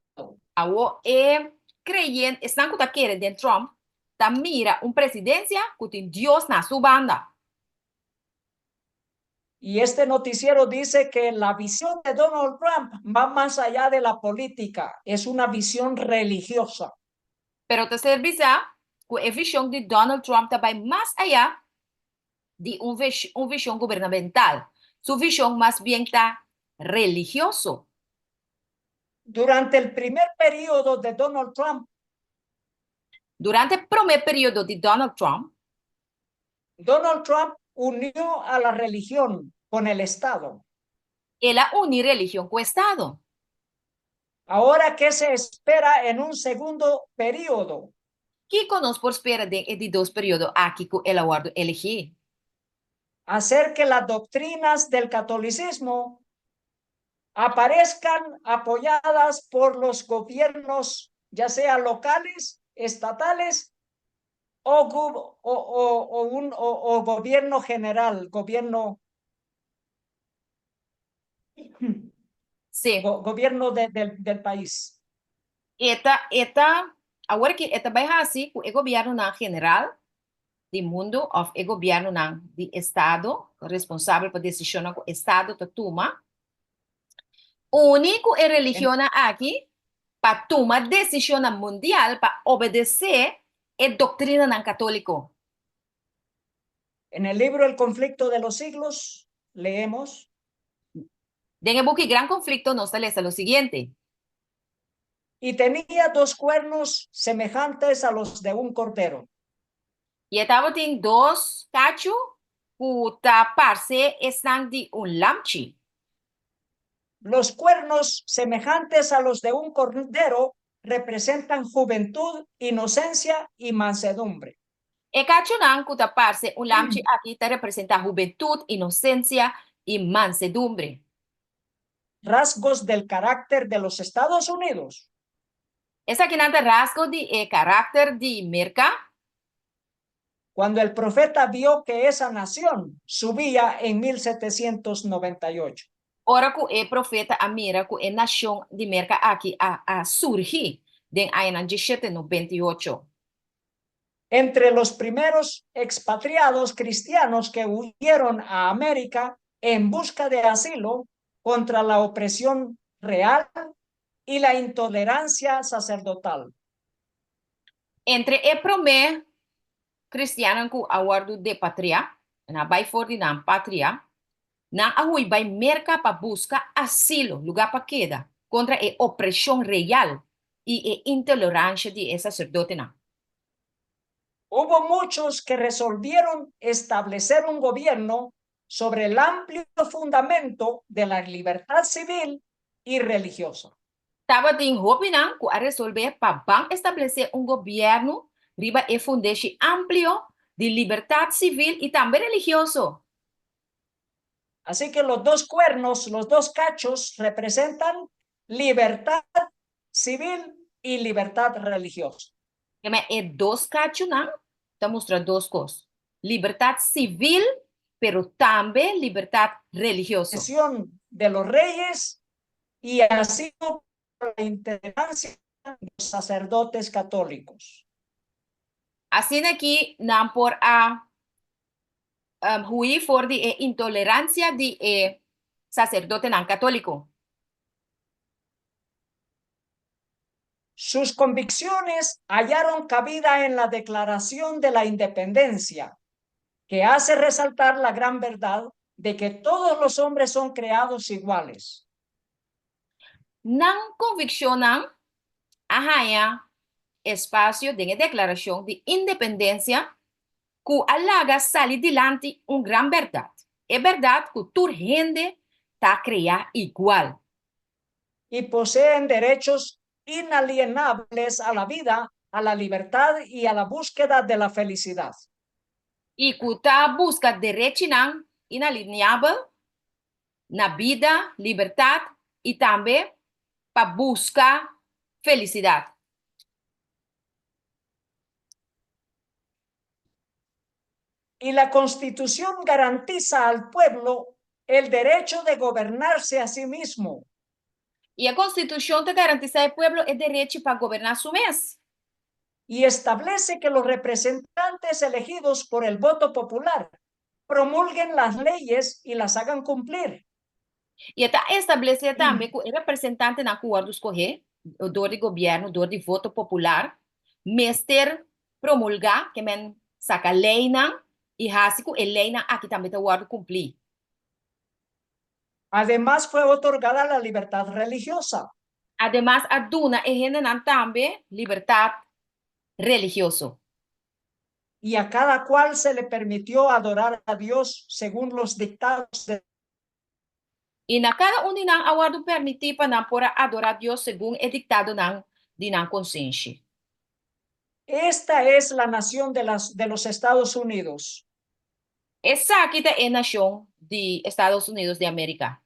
Awor e creyente, esnan ku ta kere den Trump, ta mira un presidencia ku tin Dios na su banda. Y este noticiero dice que la visión de Donald Trump va más allá de la política, es una visión religiosa. Pero ta ser bisá ku e vishon di Donald Trump ta bai mas ayá di un un vishon gubernamental. Su vishon mas bien ta religioso. Durante el primer periodo de Donald Trump, Durante e promé periodo di Donald Trump, Donald Trump unió a la religión con el Estado. El a uni religion ku Estado. Ahora, ¿qué se espera en un segundo periodo? Kiko nos por spera den e di dos periodo aki ku el a wòrdu elegí? Hacer que las doctrinas del catolicismo aparezcan apoyadas por los gobiernos, ya sea locales, estatales o, o, o, un, o, gobierno general, gobierno, Sí. go, gobierno de, del, del país. E ta, e ta, awor ki e ta bai hasi ku e gobiernonan general di mundu òf e gobiernonan di estado responsabel pa desishonnan ku estado ta tuma, Uni ku e religionnan aki pa tuma desishonnan mundial pa obedesé e doktrinanan katóliko. En el libro El conflicto de los siglos leemos. Den e buki Gran Conflicto nos ta lesa lo siguiente. Y tenía dos cuernos semejantes a los de un cordero. I e tabatin dos kachu ku ta parse esnan di un lamchi. Los cuernos semejantes a los de un cordero representan juventud, inocencia y mansedumbre. E kachunan ku ta parse un lamchi aki ta representá hubentut, inosensia i mansedumbre. Rasgos del carácter de los Estados Unidos. Esakinan ta rasgo di e karakter di Merka. Cuando el profeta vio que esa nación subía en 1798. Ora ku e profeta a mira ku e nashon di Merka aki a a surgi den añanan dieshete nobenta i ocho. Entre los primeros expatriados cristianos que huyeron a América en busca de asilo contra la opresión real y la intolerancia sacerdotal. Entre e promé kristiannan ku a wòrdu depatriá, nan a bai for di nan patria, nan a hui bai Merka pa buska asilo, lugá pa keda, kontra e opreshon real i e intoleransha di e saserdotenan. Hubo muchos que resolvieron establecer un gobierno sobre el amplio fundamento de la libertad civil y religiosa. Tabatin hopinan ku a resolvé pa ban establesé un gobièrnu riba e fundeshi amplio di libertat sivil i tambe religioso. Así que los dos cuernos, los dos cachos, representan libertad civil y libertad religiosa. Keme e dos kachunan ta mustra dos kos, libertat sivil pero tambe libertat religioso. De los reyes y así la intolerancia de los sacerdotes católicos. Asina aki nan por a hui for di e intoleransia di e saserdotenan katóliko. Sus convicciones hallaron cabida en la Declaración de la Independencia, que hace resaltar la gran verdad de que todos los hombres son creados iguales. Nan konvikshonnan a haña espasio den e Deklarashon di Independensia ku a laga sali dilanti un gran bèrdat, e bèrdat ku tur hende ta kreá igual. Y poseen derechos inalienables a la vida, a la libertad y a la búsqueda de la felicidad. I ku ta buska derechinan inalineabel na bida, libertat i tambe pa buska felisidat. Y la Constitución garantiza al pueblo el derecho de gobernarse a sí mismo. I e Konstitushon ta garantisá e pueblo e derechi pa goberná su mes. Y establece que los representantes elegidos por el voto popular promulguen las leyes y las hagan cumplir. I e ta establesé tambe ku e representantenan ku wòrdu skohé dor di gobièrnu, dor di voto popular, mester promulgá, ke men saka leinan i hasi ku e leinan aki tambe ta wòrdu kumplí. Ademas fue otorgada la libertad religiosa. Ademas a duna e hendenan tambe libertat religioso. Y a cada cual se le permitió adorar a Dios según los dictados de. I na kada un di nan a wòrdu permití pa nan por a adorá Dios segun e diktadonan di nan konsenshi. Esta es la nación de las de los Estados Unidos. Esaki ta e nashon di Estados Unidos di Amerika.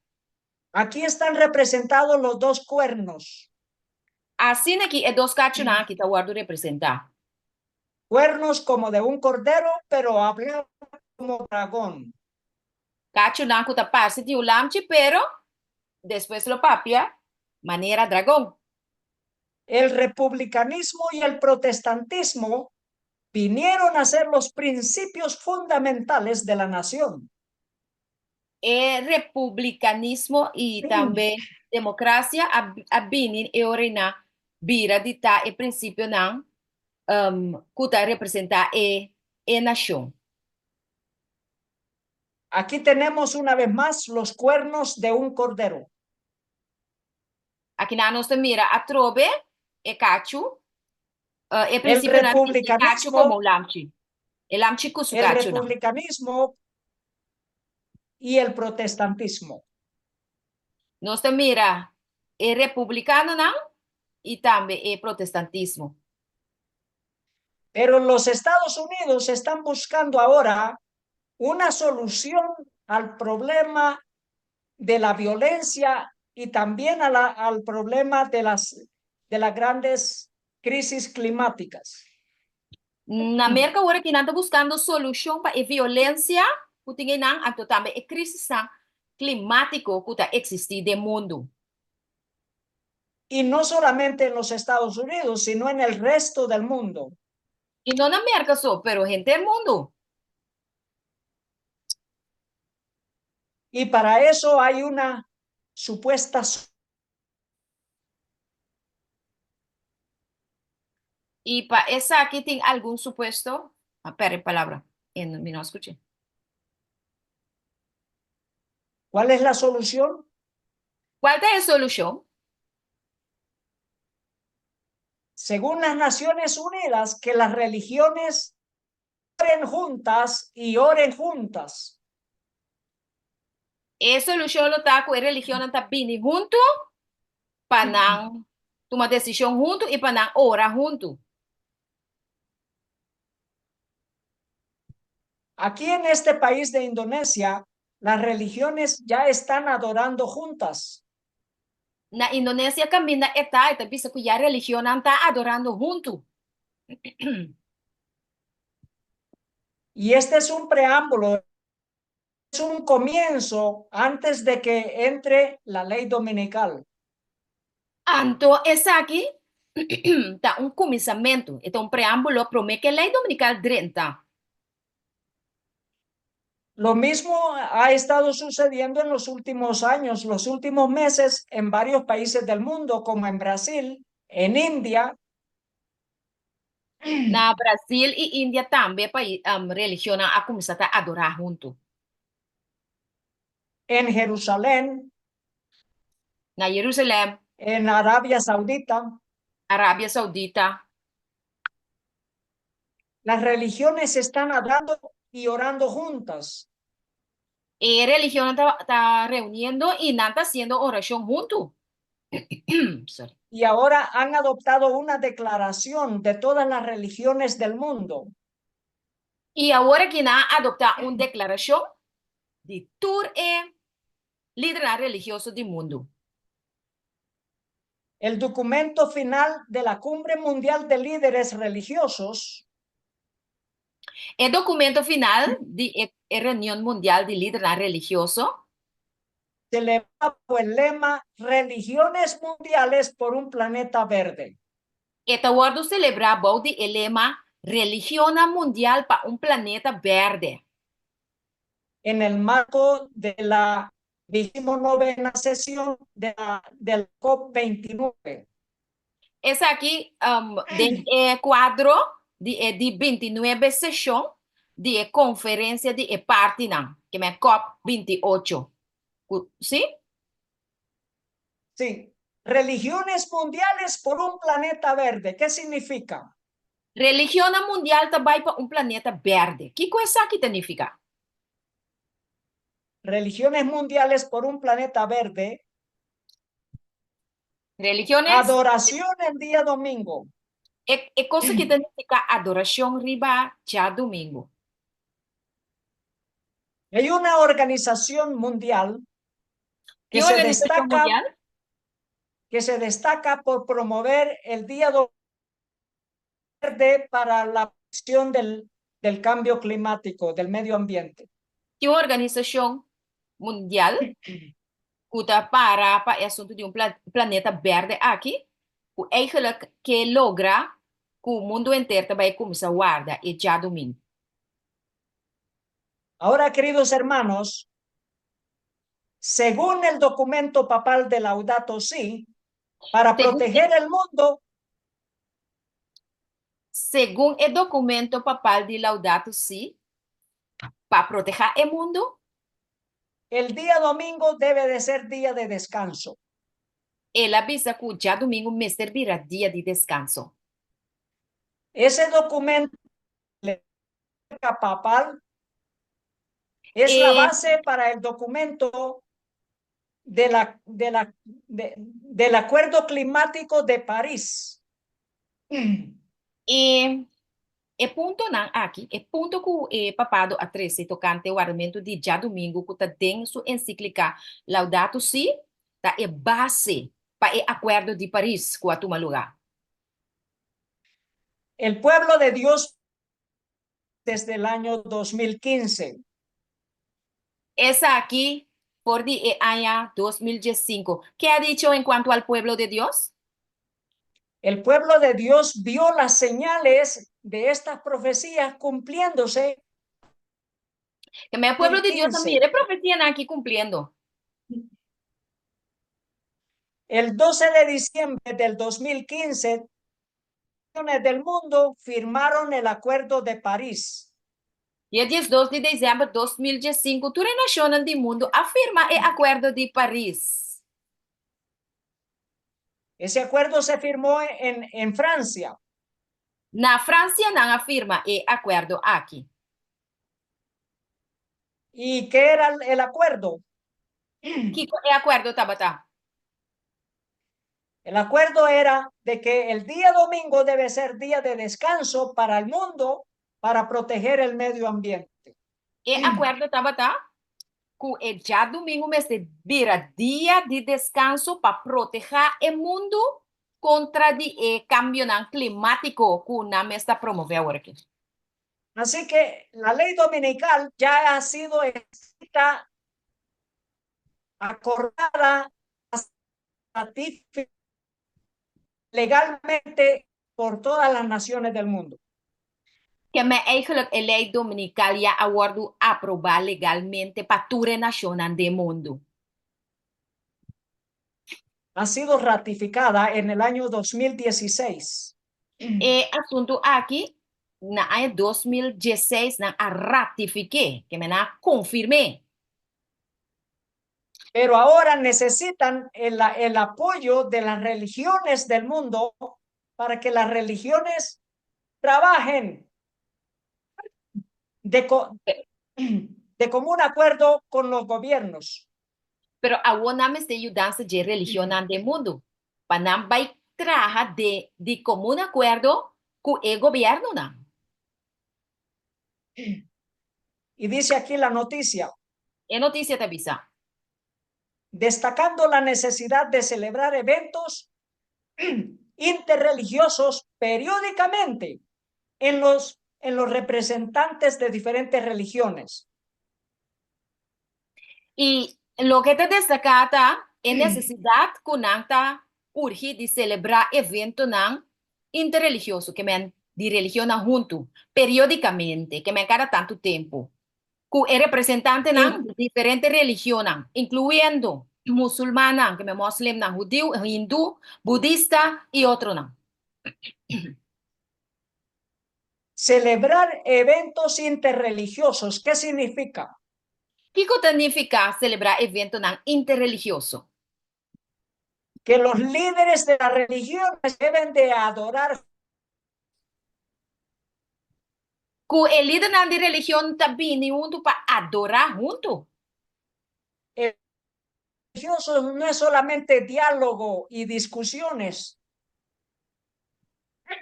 Aquí están representados los dos cuernos. Asina ki e dos kachunan aki ta wòrdu representá. Cuernos como de un cordero, pero hablaba como dragón. Kachunan ku ta parse di un lamchi, pero despues lo papia manera dragon. El republicanismo y el protestantismo vinieron a ser los principios fundamentales de la nación. E republicanismo i tambe demokrasia a bini e ora na bira di ta e prinsipionan ku ta representá e nashon. Aquí tenemos una vez más los cuernos de un cordero. Akinan nos ta mira atrobe e kachu, e prinsipionan di e kachu komo un lamchi. E lamchi ku su kachunan. El republicanismo y el protestantismo. Nos ta mira e republikanonan i tambe e protestantismo. Pero los Estados Unidos están buscando ahora una solución al problema de la violencia y también a la, al problema de las, de las grandes crisis climáticas. Na Merka awor aki nan ta buskando solushon pa e violensia ku tin einan, anto tambe e krisisnan klimátiko ku ta eksistí den mundu. Y no solamente en los Estados Unidos, sino en el resto del mundo. I no na Merka so, pero henter mundu. Y para eso hay una supuesta I pa esaki tin algun supuesto, a perde palabra, en mi no a skuch'é. ¿Cuál es la solución? Cuál ta e solushon? Según las Naciones Unidas, que las religiones oren juntas y oren juntas. E solushon lo ta ku e religionnan ta bini huntu pa nan tuma desishon huntu i pa nan ora huntu. Aquí en este país de Indonesia, las religiones ya están adorando juntas. Na Indonesia kaminda e ta, e ta bisa ku ya religionnan ta adorando huntu. Y este es un preámbulo, es un comienzo antes de que entre la ley dominical. Anto esaki ta un kuminsamentu, e ta un preámbulo promé ku e lei dominikal drenta. Lo mismo ha estado sucediendo en los últimos años, los últimos meses en varios países del mundo, como en Brasil, en India. Na Brasil i India tambe pais religionnan a kuminsá ta adorá huntu. En Jerusalén. Na Jerusalèm. En Arabia Saudita. Arabia Saudita. Las religiones están hablando y orando juntas. E religionnan ta, ta reuniendo i nan ta hasiendo orashon huntu. Sorry. Y ahora han adoptado una declaración de todas las religiones del mundo. I awor aki nan a adoptá un deklarashon di tur e lidernan religioso di mundu. El documento final de la Cumbre Mundial de Líderes Religiosos. E documento final di e e reunion mundial di lidernan religioso. Celebrado bajo el lema Religiones Mundiales por un Planeta Verde. E ta wòrdu selebrá bou di e lema Religionnan Mundial pa un Planeta Bèrdè. En el marco de la Vigésimo novena sesión de la del COP 29. Esaki den e kuadro di e di bintinuebe seshon di e konferensia di e partinan, ke men COP 28. Ku, si? Si. Religiones mundiales por un planeta verde, ke significa? Religionnan mundial ta bai pa un planeta berde. Kiko esaki ta nifiká? Religiones mundiales por un planeta verde. Religiones. Adoración en día domingo. E, e cosa ki ta nifiká adorashon riba djadumingu. Hay una organización mundial que Ki se organisashon destaca, mundial? que se destaca por promover el día verde para la protección del, del cambio climático, del medio ambiente. Tin un organisashon mundial ku ta para pa e asuntu di un planeta berde aki, ku eigenlijk ke logra ku mundu henter ta bai kuminsá warda e djadumingu. Ahora, queridos hermanos, según el documento papal de Laudato Si, para Según proteger el mundo, Segun e documento papal di Laudato Si, pa proteha e mundo, El día domingo debe de ser día de descanso. El a bisa cu djadumingu mester bira dia di descanso. Ese documento papal es la E base para el documento de la, de la, de, del Acuerdo Climático de París. E e puntonan aki, e punto ku e papado a trese tokante wardamentu di djadumingu ku ta den su ensiklika Laudato Si, ta e base pa e Akuerdo di Paris ku a tuma lugá. El pueblo de Dios desde el año 2015. Esaki for di e aña 2015. Qué ha dicho en cuanto al pueblo de Dios? El pueblo de Dios vio las señales de estas profecías cumpliéndose. Ke men e pueblo di Dios a mira e profesianan aki kumpliendo. El 12 de diciembre del 2015, naciones del mundo firmaron el Acuerdo de París. Dia 12 di desèmber 2015, tur e nashonnan di mundu a firma e Akuerdo di Paris. Ese acuerdo se firmó en, en Francia. Na Fransia nan a firma e akuerdo aki. Y qué era el acuerdo? Kiko e akuerdo tabata? El acuerdo era de que el día domingo debe ser día de descanso para el mundo para proteger el medio ambiente. E akuerdo tabata ku e djadumingu mester bira dia di deskanso pa protehá e mundu kontra di e kambionan klimátiko ku nan mes ta promové aworakí. Así que la ley dominical ya ha sido escrita, acordada, ratificada legalmente por todas las naciones del mundo. Ke men eigenlijk e lei dominikal ya a wòrdu aprobá legalmente pa tur e nashonnan den mundu. Ha sido ratificada en el año 2016. E asuntu aki na aña 2016 nan a ratifik'é, ke men nan a konfirm'é. Pero ahora necesitan el, el apoyo de las religiones del mundo para que las religiones trabajen de, co de común acuerdo con los gobiernos. Pero awor nan mester yudansa dje religionnan den mundu, pa nan bai traha de di komun akuerdo ku e gobièrnunan. Y dice aquí la noticia. E notisia ta bisa. Destacando la necesidad de celebrar eventos interreligiosos periódicamente en los, en los representantes de diferentes religiones. I loke ta destaká ta e nesesidat ku nan ta urgi di selebrá eventonan interreligioso, ke men di religionnan huntu, periódikamente, ke men kada tantu tempu, ku e representantenan di diferente religionnan, inkluyendo musulmannan, ke men moslimnan, hudiu, hindú, budista i otronan. Celebrar eventos interreligiosos, ¿qué significa? Kiko ta nifiká selebrá eventonan interreligioso? Que los líderes de las religiones deben de adorar. Ku e lidernan di religion ta bini huntu pa adorá huntu. Religiosos no es solamente diálogo y discusiones.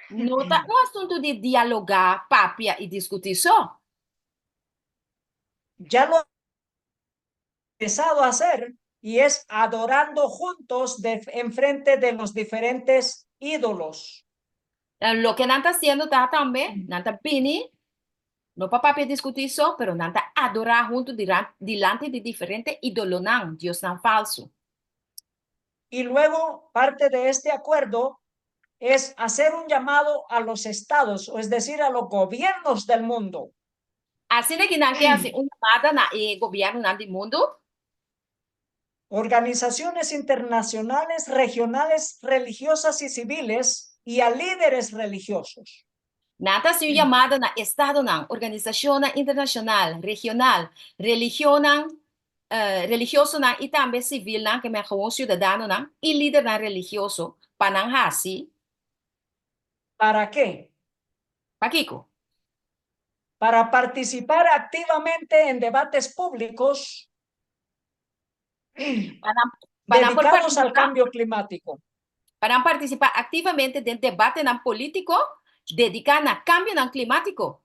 No ta un asuntu di dialogá, papia i diskutí so. Ya lo han empezado a hacer y es adorando juntos de, enfrente de los diferentes ídolos. Loke nan ta hasiendo ta tambe, nan ta bini, no pa papia diskutí so, pero nan ta adorá huntu dilanti di diferente ídolonan, diosnan falsu. Y luego parte de este acuerdo es hacer un llamado a los estados, o es decir, a los gobiernos del mundo. Asina ki nan ke hasi un yamada na e gobièrnunan di mundu. Organizaciones internacionales, regionales, religiosas y civiles y a líderes religiosos. Nan ta hasi un yamada na estadonan, organisashonnan internashonal, regional, religionnan, religiosonan i tambe sivilnan, ke men gewoon siudadanonan i lidernan religioso pa nan hasi. Para ke? Pakiko? Para participar activamente en debates públicos Pa nan, pa nan por dedicados al participá, cambio climático. pa nan participá activamente den debatenan político dediká na kambionan klimátiko.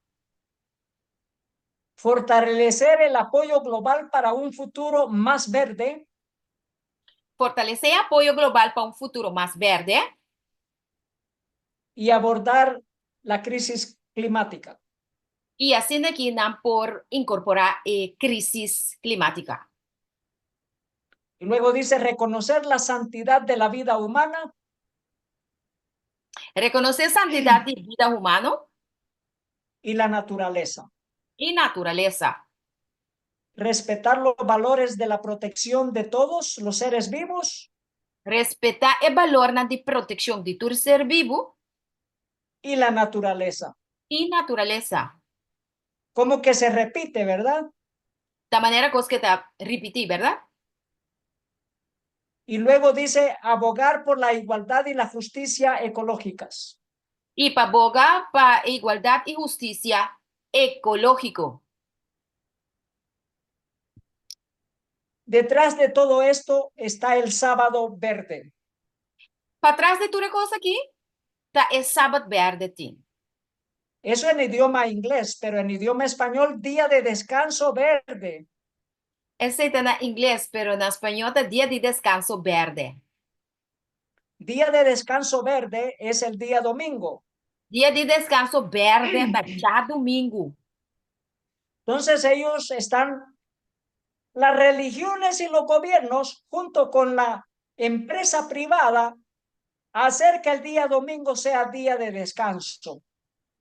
Fortalecer el apoyo global para un futuro más verde. Fortalesé e apoyo global pa un futuro mas bèrdè. Y abordar la crisis climática. I asina ki nan por inkorporá e krísis klimátika. Y luego dice reconocer la santidad de la vida humana. Rekonosé santidat di bida humano. Y la naturaleza. I naturalesa. Respetar los valores de la protección de todos los seres vivos. Respetá e balornan di protekshon di tur ser bibu. Y la naturaleza. I naturalesa. Como que se repite, verdad? Ta manera kos ke ta ripití, bèrdat? Y luego dice abogar por la igualdad y la justicia ecológicas. I pa boga pa e igualdat i hustisia ekológiko. Detrás de todo esto está el sábado verde. Patras di tur e kos aki ta e sabat berde tin. Eso en idioma inglés, pero en idioma español día de descanso verde. Esei ta na ingles, pero na spañó ta dia di deskanso berde. Día de descanso verde es el día domingo. Dia di deskanso berde ta djadumingu. Entonces ellos están, las religiones y los gobiernos, junto con la empresa privada, a hacer que el día domingo sea día de descanso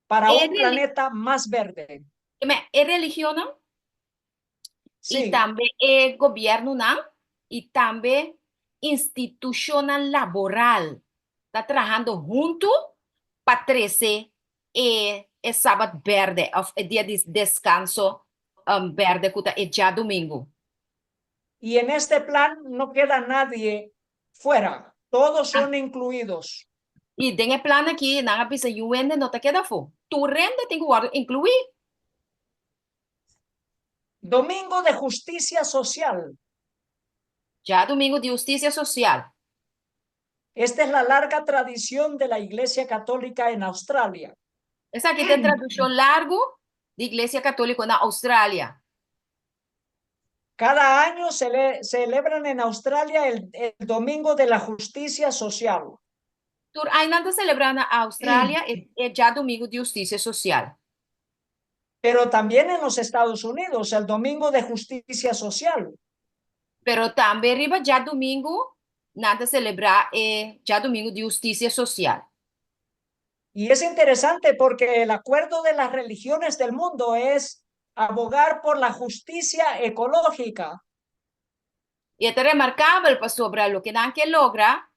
para E un planeta más verde. E religionnan i Sí. tambe e gobièrnunan i tambe institushonnan laboral ta trahando huntu pa trese e e sabat bèrdè òf e dia di deskanso bèrdè ku ta e djadumingu. Y en este plan no queda nadie fuera, todos son incluidos. I den e plan aki, nan a bisa niun hende no ta keda afó. Tur hende tin ku wòrdu inkluí. Domingo de Justicia Social. Djadumingu di Hustisia Sosial. Esta es la larga tradición de la Iglesia Católica en Australia. Esaki ta e tradishon largu di Iglesia Katóliko na Australia. Cada año se le, celebran en Australia el Domingo de la Justicia Social. Tur aña nan ta selebrá na Australia e, e djadumingu di Hustisia Sosial. Pero también en los Estados Unidos, el Domingo de Justicia Social. Pero tambe riba djadumingu nan ta selebrá e djadumingu di Hustisia Sosial. Y es interesante porque el acuerdo de las religiones del mundo es abogar por la justicia ecológica. I ta remarkabel pasobra loke nan ke logra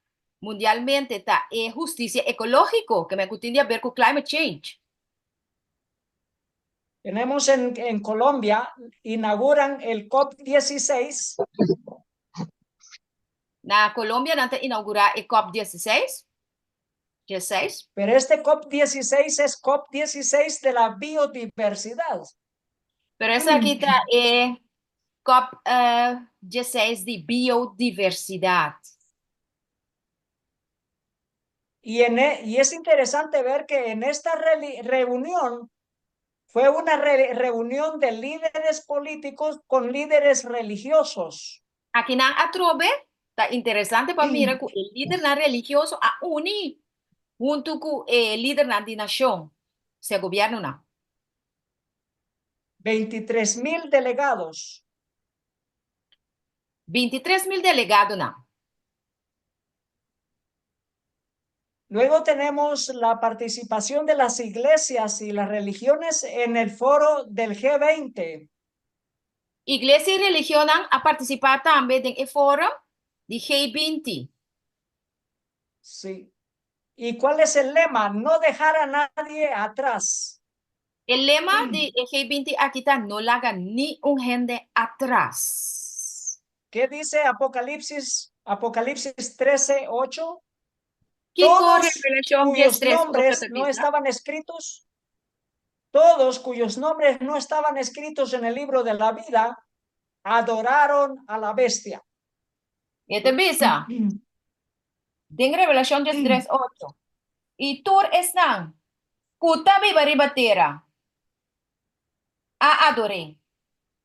mundialmente ta e hustisia ekológiko, ke men ku tin di aber ku climate change. Tenemos en Colombia, inauguran el COP16. Na Colombia nan ta inougurá e COP16. 16. Pero este COP16 es COP16 de la biodiversidad. Pero esaki ta e COP 16 di biodiversidat. Y es interesante ver que en esta reunión fue una reunión de líderes políticos con líderes religiosos. Akinan atrobe, ta interesante pa mira ku e lidernan religioso a uni huntu ku e lidernan di nashon, sea gobièrnunan. 23 mil delegados. 23 mil delegadonan. Luego tenemos la participación de las iglesias y las religiones en el foro del G20. Iglesia i religionnan a partisipá tambe den e foro di G20. Sí. ¿Y cuál es el lema? No dejar a nadie atrás. E lema di e G20 aki ta no laga niun hende atras. ¿Qué dice Apocalipsis, Apocalipsis 13, 8? Kiko Todos Revelashon cuyos 13, nombres 8 no ta bisa? Estaban escritos, todos cuyos nombres no estaban escritos en el libro de la vida, adoraron a la bestia. E ta bisa, den Revelashon 13, 8. I tur esnan ku ta biba riba tera a ador'é.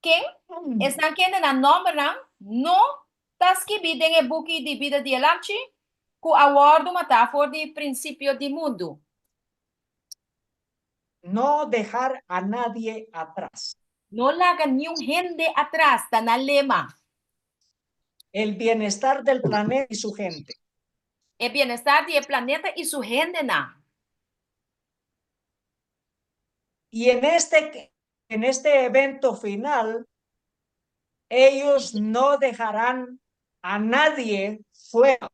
Ken? Esnan kende nan nòmbernan no ta skibí den e buki di bida di e Lamchi, ku a wòrdu matá for di prinsipio di mundu. No dejar a nadie atrás. No laga niun hende atras, ta nan lema. El bienestar del planeta y su gente. E bienestar di e planeta i su hendenan. Y en este evento final, ellos no dejarán a nadie fuera.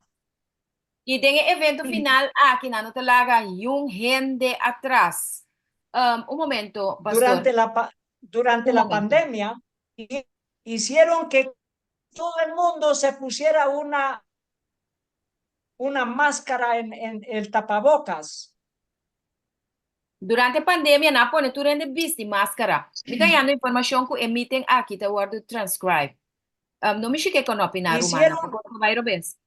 I den e evento final aki nan no ta laga niun hende atras. Un momento, pastor. Durante Un la momento. Pandemia, hicieron que todo el mundo se pusiera una máscara en el tapabocas. Durante pandemia, nan a pone tur hende bisti maskara. Mi ta hayando informashon ku e meeting aki ta wòrdu transcribe. No mi shike kon opiná, ruman. Bai robes.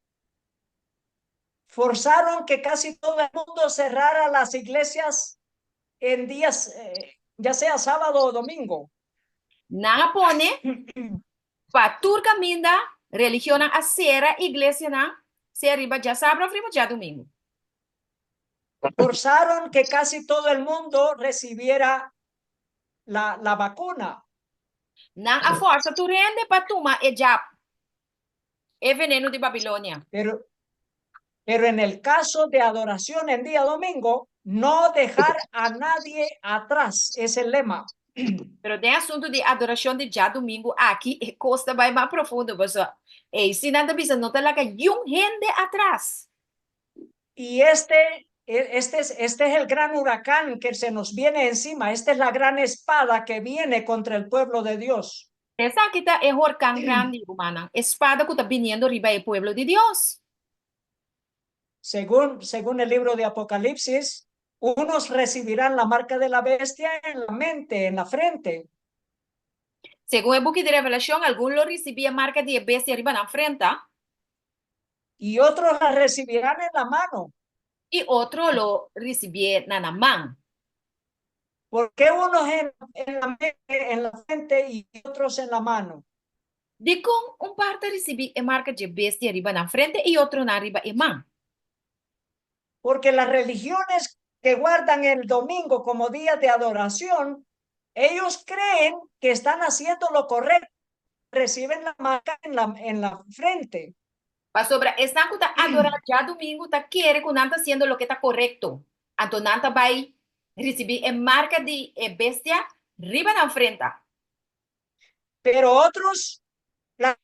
Forzaron que casi todo el mundo cerrara las iglesias en días, ya sea sábado o domingo. Nan a pone pa tur kaminda religionnan a sera iglesianan, sea riba djasabra òf riba djadumingu. Forzaron que casi todo el mundo recibiera la vacuna. Nan a forsa tur hende pa tuma e jab, e venenu di Babilonia. Pero en el caso de adoración en día domingo, no dejar a nadie atrás, es el lema. Pero den asuntu di adorashon di djadumingu aki, e kos ta bai mas profundo, paso. Ei, si nan ta bisa no ta laga niun hende atras. Y este es el gran huracán que se nos viene encima. Esta es la gran espada que viene contra el pueblo de Dios. Esaki ta e horkan grandi, rumannan, e spada ku ta biniendo riba e pueblo di Dios. Según el libro de Apocalipsis, unos recibirán la marca de la bestia en la mente, en la frente. Segun e buki di Revelashon, algun lo risibí e marka di e bestia riba nan frenta. Y otros la recibirán en la mano. I otro lo risibié na nan man. ¿Por qué unos en la mente, en la frente y otros en la mano? Dikon un par ta risibí e marka dje bestia riba nan frente i otronan riba e man? Porque las religiones que guardan el domingo como día de adoración, ellos creen que están haciendo lo correcto, reciben la marca en la frente. Pasobra esnan ku ta adorá djadumingu ta kere ku nan ta hasiendo loke ta korekto. Anto nan ta bai risibí e marka di e bestia riba nan frenta. Pero otros la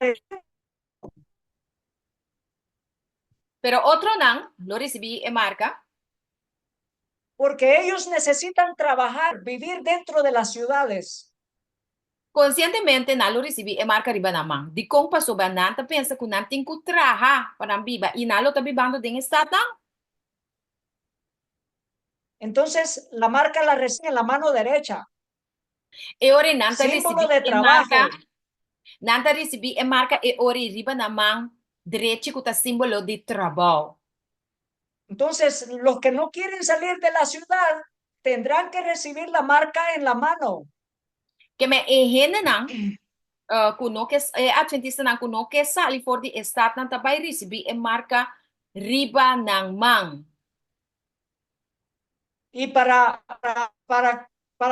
Pero otronan lo risibí e marka. Porque ellos necesitan trabajar, vivir dentro de las ciudades. Konsientemente nan lo risibí e marka riba nan man. Dikon? Pasobra nan ta pensa ku nan tin ku traha pa nan biba i nan lo ta bibando den e statnan. Entonces, la marca la reciben en la mano derecha. E ora nan ta Símbolo risibí de e marka, trabajo. Nan ta risibí e marka e ora riba nan man drechi ku ta símbolo di trabou. Entonces, los que no quieren salir de la ciudad tendrán que recibir la marca en la mano. Ke men e hendenan ku no ke, e atventistanan ku no ke sali for di e statnan ta bai risibí e marka riba nan man. Y para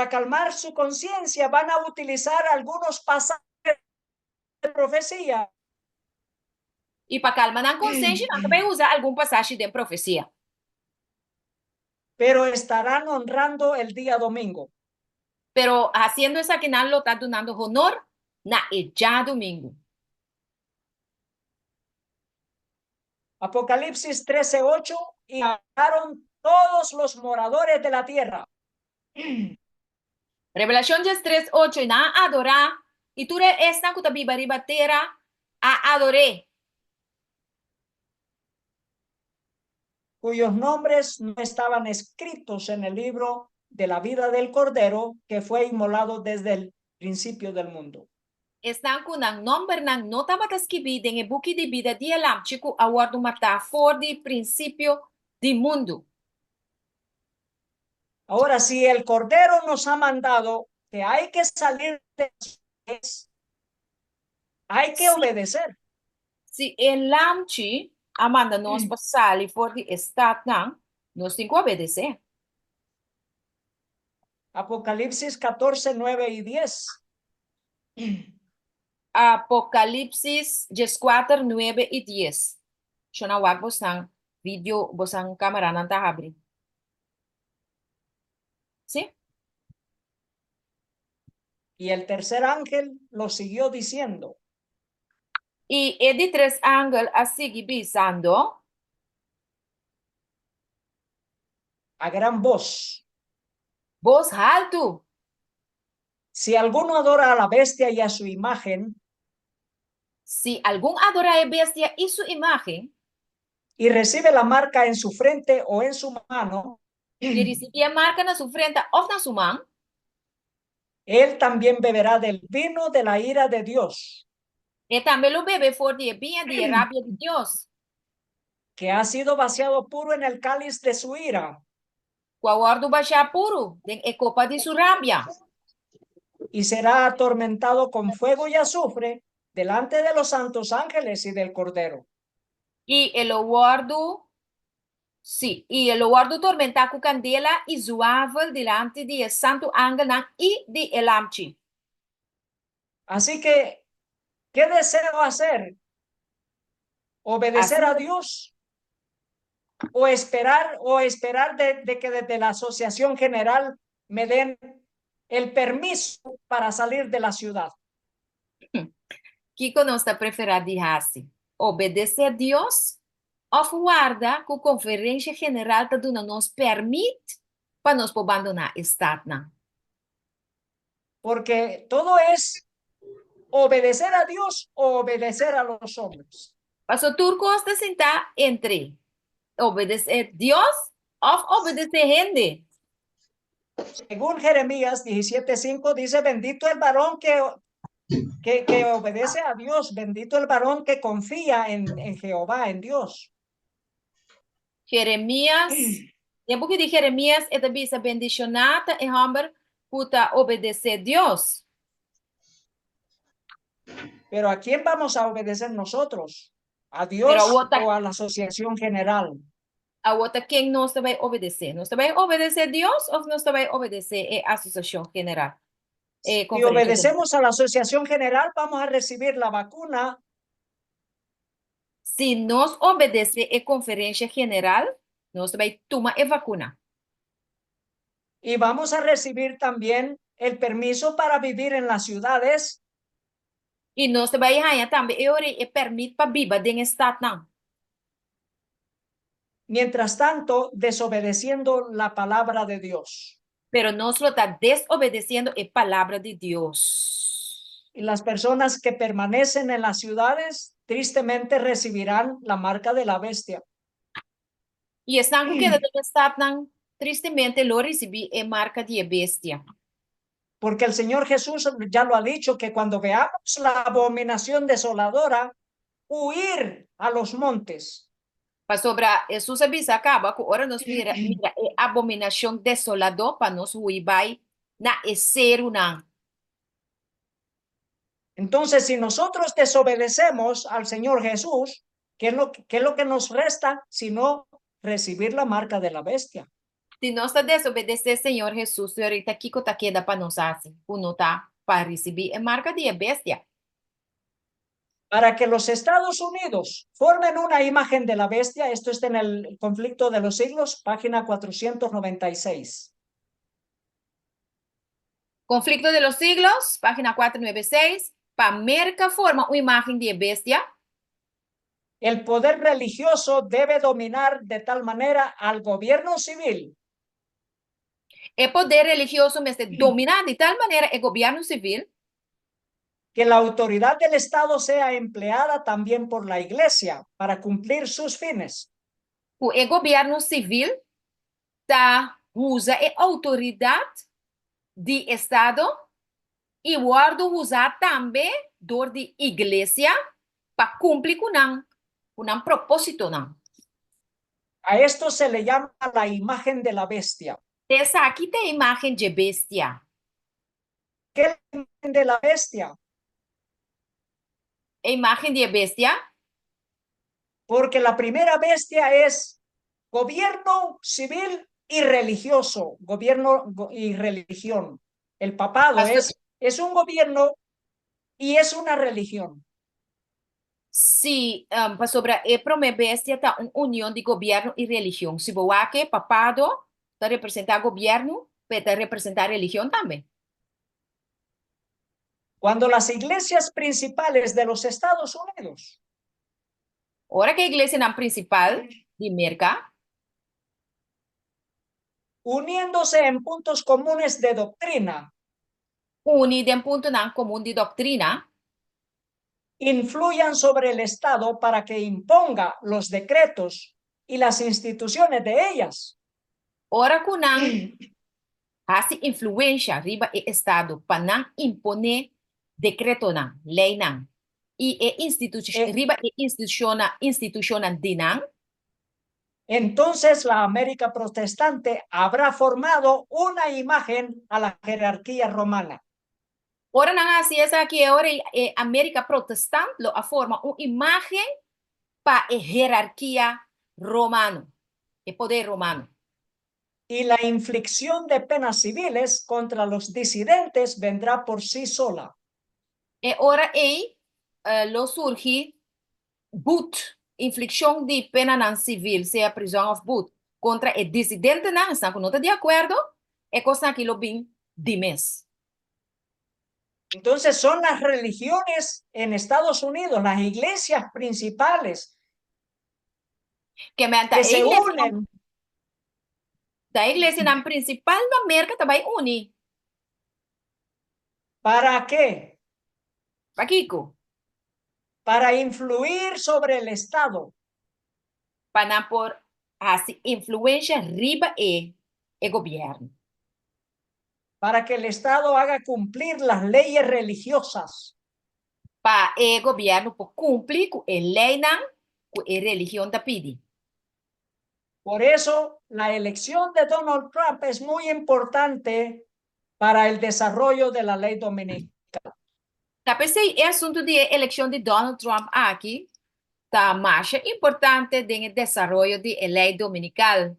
calmar su conciencia van a utilizar algunos pasajes de profecía. I pa kalma nan konsenshi, nan ta bai usa algun pasashi di profesia. Pero estarán honrando el día domingo. Pero hasiendo esaki nan lo ta dunando honor na e djadumingu. Apocalipsis 13:8: "Y adoraron todos los moradores de la tierra". Revelashon 13:8: I nan a adorá, i tur esnan ku ta biba riba tera a ador'é. Cuyos nombres no estaban escritos en el libro de la vida del Cordero que fue inmolado desde el principio del mundo. Esnan ku nan nòmbernan no tabata skibí den e buki di bida di e Lamchi ku a wòrdu matá for di prinsipio di mundu. Ahora, si el Cordero nos ha mandado que hay que salir de las ciudades, hay que obedecer. Si e Lamchi a manda nos pa sali for di e statnan, nos tin ku obedesé. Apocalipsis 14, 9 y 10. Apokalipsis 14, 9 i 10. Shona wak bosnan video, bosnan kameranan ta habri. Sí? Y el tercer ángel lo siguió diciendo: I e di tres angel a sigui bisando a gran voz: bos haltu, Si alguno adora a la bestia y a su imagen Si algun adorá e bestia i su imágen y recibe la marca en su frente o en su mano, i risibí e marka na su frenta òf na su man, él también beberá del vino de la ira de Dios, e tambe lo bebe for di e biña di e rabia di Dios, que ha sido vaciado puro en el cáliz de su ira, ku a wòrdu bashá puru den e kopa di su rabia, y será atormentado con fuego y azufre delante de los santos ángeles y del Cordero. I e lo wòrdu, sí, i e lo wòrdu tormentá ku kandela i zuavel dilanti di e santu angelnan i di e Lamchi. Así que, ¿qué deseo hacer? ¿Obedecer a Dios? ¿O esperar de que desde la Asociación General me den el permiso para salir de la ciudad? Kiko nos ta preferá di hasi? Obedesé Dios òf warda ku Konferensia General ta duna nos pèrmit pa nos por bandoná e statnan? Porque todo es Obedecer a Dios o obedecer a los hombres. Paso tur kos ta sintá entre obedesé Dios òf obedesé hende. Según Jeremías 17:5 dice, bendito el varón que obedece a Dios, bendito el varón que confía en Jehová, en Dios. Jeremías, den buki di Jeremías e ta bisa bendishoná ta e hòmber ku ta obedesé Dios. Pero ¿a quién vamos a obedecer nosotros? ¿A Dios o a la Asociación General? Awor ta ken nos ta bai obedesé? Nos ta bai obedesé Dios òf nos ta bai obedesé e Asosiashon General? E Si konferensia general. obedecemos a la Asociación General, vamos a recibir la vacuna. Si nos obedesé e konferensia general, nos ta bai tuma e vakuna. Y vamos a recibir también el permiso para vivir en las ciudades. I nos ta bai haña tambe e ora ei e pèrmit pa biba den e statnan. Mientras tanto, desobedeciendo la palabra de Dios. Pero nos lo ta desobedeciendo e palabra di Dios. Y las personas que permanecen en las ciudades, tristemente recibirán la marca de la bestia. I esnan ku keda den e statnan, tristemente lo risibí e marka di e bestia. Porque el Señor Jesús ya lo ha dicho que cuando veamos la abominación desoladora, huir a los montes. Pasobra Hesus a bisa kaba ku ora nos mira mira e abominashon desoladó pa nos hui bai na e serunan. Entonces, si nosotros desobedecemos al Señor Jesús, ¿qué es lo que nos resta sino recibir la marca de la bestia? Si nos ta desobedesé Señor Hesus, ahorita kiko ta keda pa nos hasi? Ku no ta pa risibí e marka di e bestia. Para que los Estados Unidos formen una imagen de la bestia, esto está en el Conflicto de los Siglos, página 496. Conflicto de los Siglos, página 496, pa Merka forma un imágen di e bestia. El poder religioso debe dominar de tal manera al gobierno civil. E poder religioso mester dominá di tal manera e gobièrnu sivil. Que la autoridad del Estado sea empleada también por la Iglesia para cumplir sus fines. Ku e gobièrnu sivil ta usa e outoridat di Estado i wòrdu usá tambe dor di Iglesia pa kumpli ku nan ku nan propósitonan. A esto se le llama la imagen de la bestia. Esaki ta e imágen dje bestia. ¿Qué es la imagen de la bestia? E imágen di e bestia. Porque la primera bestia es gobierno civil y religioso, gobierno y religión. El papado es un gobierno y es una religión. Sí, pasobra e promé bestia ta un union di gobièrnu i religion. Si bo wak e papado ta representá gobièrnu, pero e ta representá religion tambe. Cuando las iglesias principales de los Estados Unidos Ora ku e iglesianan prinsipal di Merka uniéndose en puntos comunes de doctrina, uni den puntonan komun di doktrina, influyan sobre el Estado para que imponga los decretos y las instituciones de ellas. Ora ku nan hasi influensha riba e Estado pa nan imponé dekretonan, leinan i e riba e institushonnan di nan. Entonces la América protestante habrá formado una imagen a la jerarquía romana. Ora nan hasi esaki e ora e Amérika protestant lo a forma un imágen pa e herarkia romano, e poder romano. Y la inflicción de penas civiles contra los disidentes vendrá por sí sola. E ora ei lo surgi but, inflikshon di penanan sivil, sea prizòn òf but, kontra e disidentenan, esnan ku no ta di akuerdo, e kosnan aki lo bin di mes. Entonces son las religiones en Estados Unidos, las iglesias principales, Ke men ta que se e iglesianan, unen ta e iglesianan prinsipal na Merka ta bai uni. ¿Para qué? Pakiko? Para influir sobre el Estado. Pa nan por hasi influensia riba e e gobièrnu. Para que el Estado haga cumplir las leyes religiosas. Pa e gobièrnu por kumpli ku e leinan ku e religion ta pidi. Por eso, la elección de Donald Trump es muy importante para el desarrollo de la ley dominical. Ta p'esei e asuntu di e elekshon di Donald Trump aki ta masha importante den e desaroyo di e lei dominikal.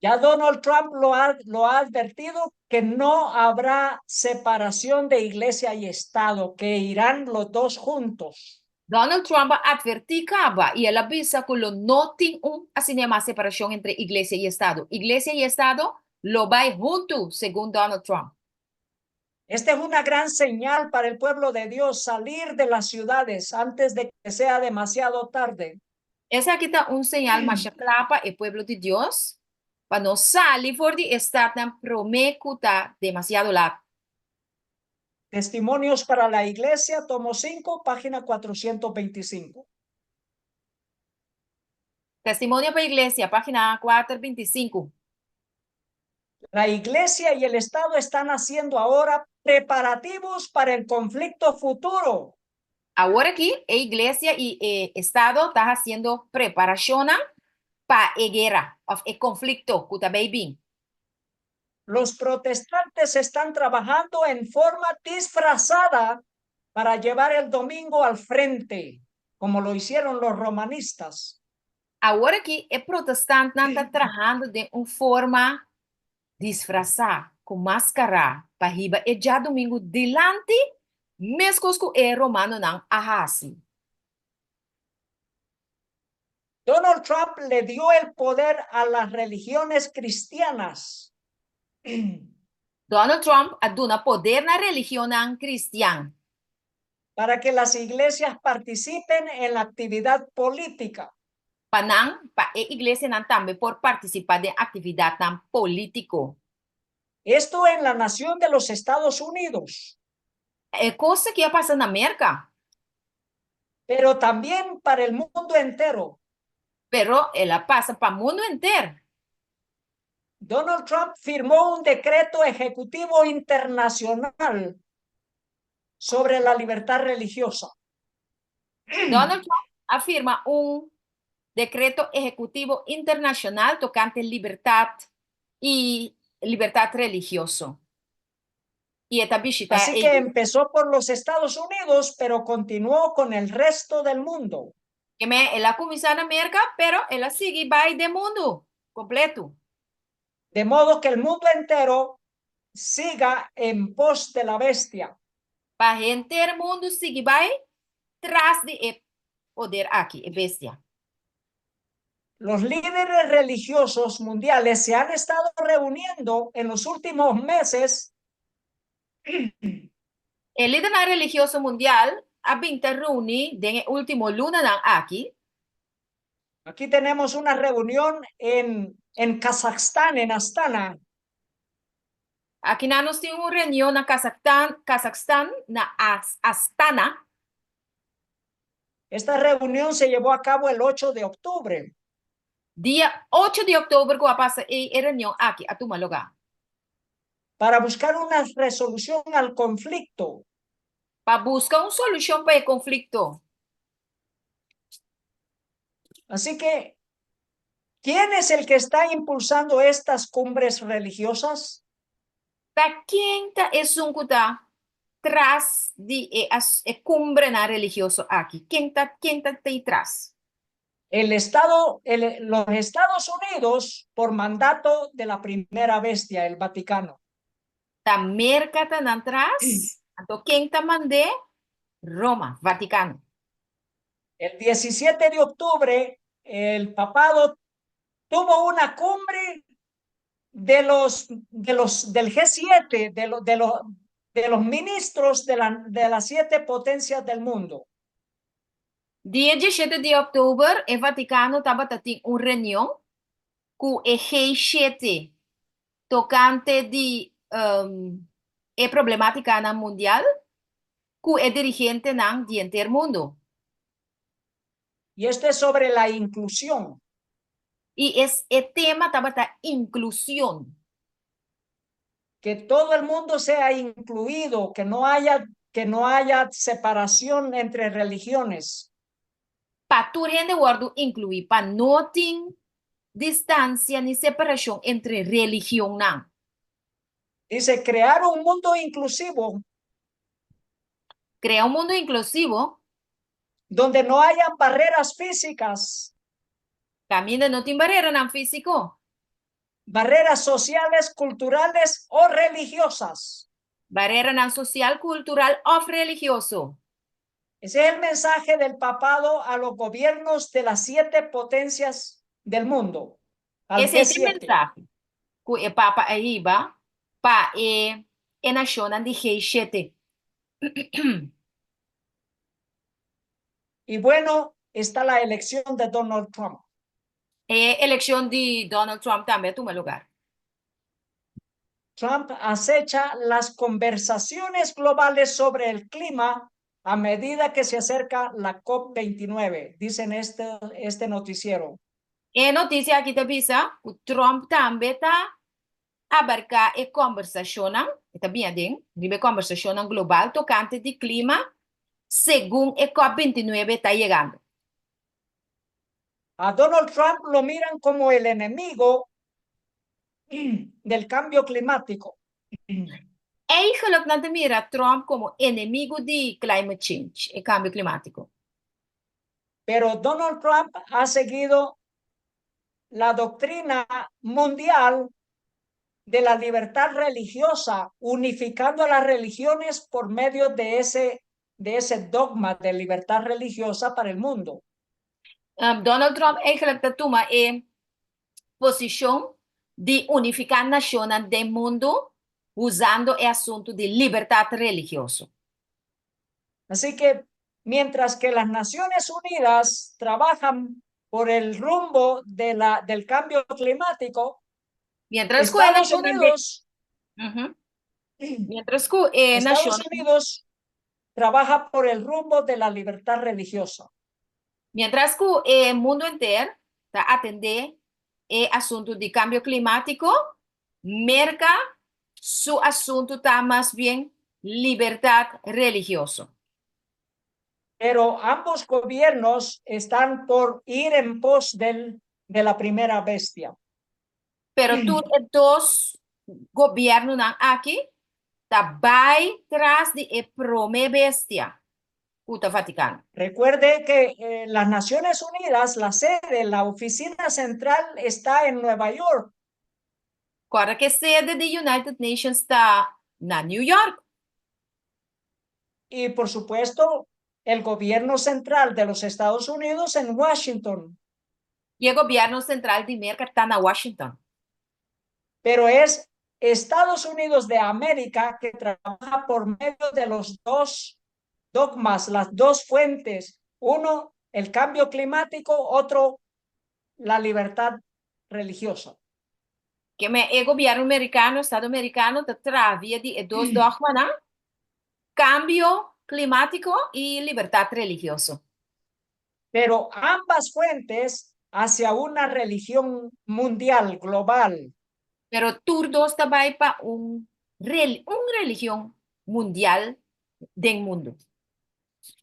Ya Donald Trump lo ha, lo ha advertido que no habrá separación de iglesia y Estado, que irán los dos juntos. Donald Trump a atvertí kaba i el a bisa ku lo no tin un asina yamá separashon entre iglesia i Estado. Iglesia i Estado lo bai huntu, segun Donald Trump. Esta es una gran señal para el pueblo de Dios salir de las ciudades antes de que sea demasiado tarde. Esaki ta un señal masha kla pa e pueblo di Dios pa no sali for di e statnan promé ku ta demasiado lat. Testimonios para la Iglesia, tomo 5, página 425. Testimonio pa Iglesia, página 425. La Iglesia y el Estado están haciendo ahora preparativos para el conflicto futuro. Awor aki e Iglesia i e Estado ta hasiendo preparashonnan pa e guera òf e konflikto ku ta bay bin. Los protestantes están trabajando en forma disfrazada para llevar el domingo al frente, como lo hicieron los romanistas. Awor aki e protestantnan ta trahando den un forma disfrasá, ku maskara, pa hiba e djadumingu dilanti, meskos ku e romanonan a hasi. Donald Trump le dio el poder a las religiones cristianas. Donald Trump a duna poder na religionnan kristian. Para que las iglesias participen en la actividad política. Pa nan, pa e iglesianan tambe por partisipá den aktividatnan polítiko. Esto en la nación de los Estados Unidos. E kos aki a pasa na Merka. Pero también para el mundo entero. Pero el a pasa pa mundu enter. Donald Trump firmó un decreto ejecutivo internacional sobre la libertad religiosa. Donald Trump a firma un dekreto ehekutivo internashonal tokante libertat i libertat religioso. I e ta bishita Así e que empezó por los Estados Unidos, pero continuó con el resto del mundo. Keme el a kuminsá na Merka, pero el a sigui bai den mundu kompletu. De modo que el mundo entero siga en pos de la bestia. Pa henter mundu sigui bai tras di e poder aki, e bestia. Los líderes religiosos mundiales se han estado reuniendo en los últimos meses. E lidernan religioso mundial a bin ta reuní den e último lunanan aki. Aquí tenemos una reunión en, en Kazajstán, en Astana. Akinan nos tin un reunion na Kazajstán, Kazajstán, na Astana. Esta reunión se llevó a cabo el 8 de octubre. Dia ocho di òktober ku a pasa ei e reunion aki a tuma lugá. Para buscar una resolución al conflicto. Pa buska un solushon pa e konflikto. Así que, ¿quién es el que está impulsando estas cumbres religiosas? Ta ken ta esun ku ta tras di e e kumbrenan religioso aki? Ken ta ken ta tei tras? El Estado, el, los Estados Unidos, por mandato de la primera bestia, el Vaticano. Ta Merka ta nan tras, anto ken ta mand'é? Roma, Vaticano. El 17 de octubre, el papado tuvo una cumbre de los, de los, del G7, de, lo, de, lo, de los ministros de, la, de las siete potencias del mundo. Dia 17 di òktober e Vatikano tabata tin un reunion ku e G7 tokante di e problemátikanan mundial. Ku e dirigentenan di henter mundu. Y esto es sobre la inclusión. I es e tema tabata inklushon. Que todo el mundo sea incluido, que no haya separación entre religiones. Pa tur hende wòrdu inkluí, pa no tin distansia ni separashon entre religionnan. Dice: crear un mundo inclusivo Krea un mundu inklusivo donde no haya barreras físicas, kaminda no tin bareranan físiko, barreras sociales, culturales o religiosas. Bareranan sosial, kultural òf religioso. Ese es el mensaje del papado a los gobiernos de las siete potencias del mundo, al Esei ta e G7. Mensahe ku e papa a hiba pa e nashonnan di G7. Y bueno, está la elección de Donald Trump. E elekshon di Donald Trump tambe a tuma lugá. Trump acecha las conversaciones globales sobre el clima a medida que se acerca la COP29, dicen este noticiero. E notisia aki ta bisa ku Trump tambe ta abarká e kombersashonnan, ta bin aden, riba kombersashonnan global tokante di klima, segun e COP29 ta yegando. A Donald Trump lo miran como el enemigo del cambio climático. Eigenlijk nan ta mira Trump komo enemigu di climate change, e kambio klimátiko. Pero Donald Trump ha seguido la doctrina mundial de la libertad religiosa, unificando a las religiones por medio de ese dogma de libertad religiosa para el mundo. Donald Trump eigenlijk ta tuma e posishon di unifiká nashonnan di mundu usando e asuntu di libertat religioso. Así que mientras que las Naciones Unidas trabajan por el rumbo del cambio climático, Mientras ku Estados Unidos, Mientras ku e Estados nashon Unidos trabaja por el rumbo de la libertad religiosa. Mientras ku e mundu entero ta atendé e asuntu di kambio klimátiko, Merka su asuntu ta mas bien libertat religioso. Pero ambos gobiernos están por ir en pos de la primera bestia. Pero tur e dos gobièrnunan aki ta bai tras di e promé bestia, ku ta Vatikano. Recuerde que las Naciones Unidas, la sede, la oficina central está en Nueva York. Kòrda ku sede di United Nations ta na New York. Y, por supuesto, el gobierno central de los Estados Unidos en Washington. I e gobièrnu sentral di Merka ta na Washington. Pero es Estados Unidos de América que trabaja por medio de los dos dogmas, las dos fuentes. Uno, el cambio climático; otro, la libertad religiosa. Ke men e gobièrnu merikano, Estado merikano, ta traha via di e dos dogmanan, kambio klimátiko i libertat religioso. Pero ambas fuentes hacia una religión mundial, global. Pero tur dos ta bai pa un religion mundial di mundu.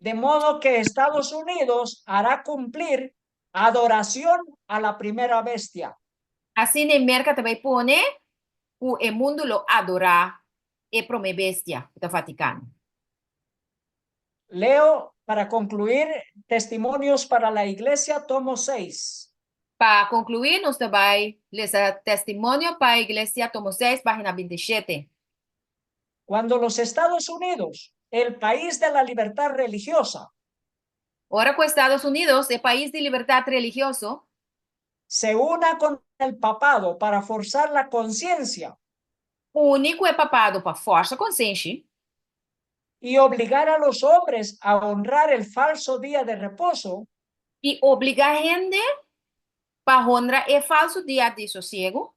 De modo que Estados Unidos hará cumplir adoración a la primera bestia. Asina Merka ta bai pone ku e mundu lo adorá e promé bestia, di Vatikano. Leo, para concluir, Testimonios para la Iglesia, tomo 6. Pa konkluí, nos ta bai lesa Testimonio pa Iglesia, tomo 6, página 27. Cuando los Estados Unidos, el país de la libertad religiosa, Ora ku Estados Unidos, e pais di libertat religioso, se una con el papado para forzar la conciencia uni ku e papado pa forsa konsenshi y obligar a los hombres a honrar el falso día de reposo, i obligá hende pa honra e falsu dia di sosiegu,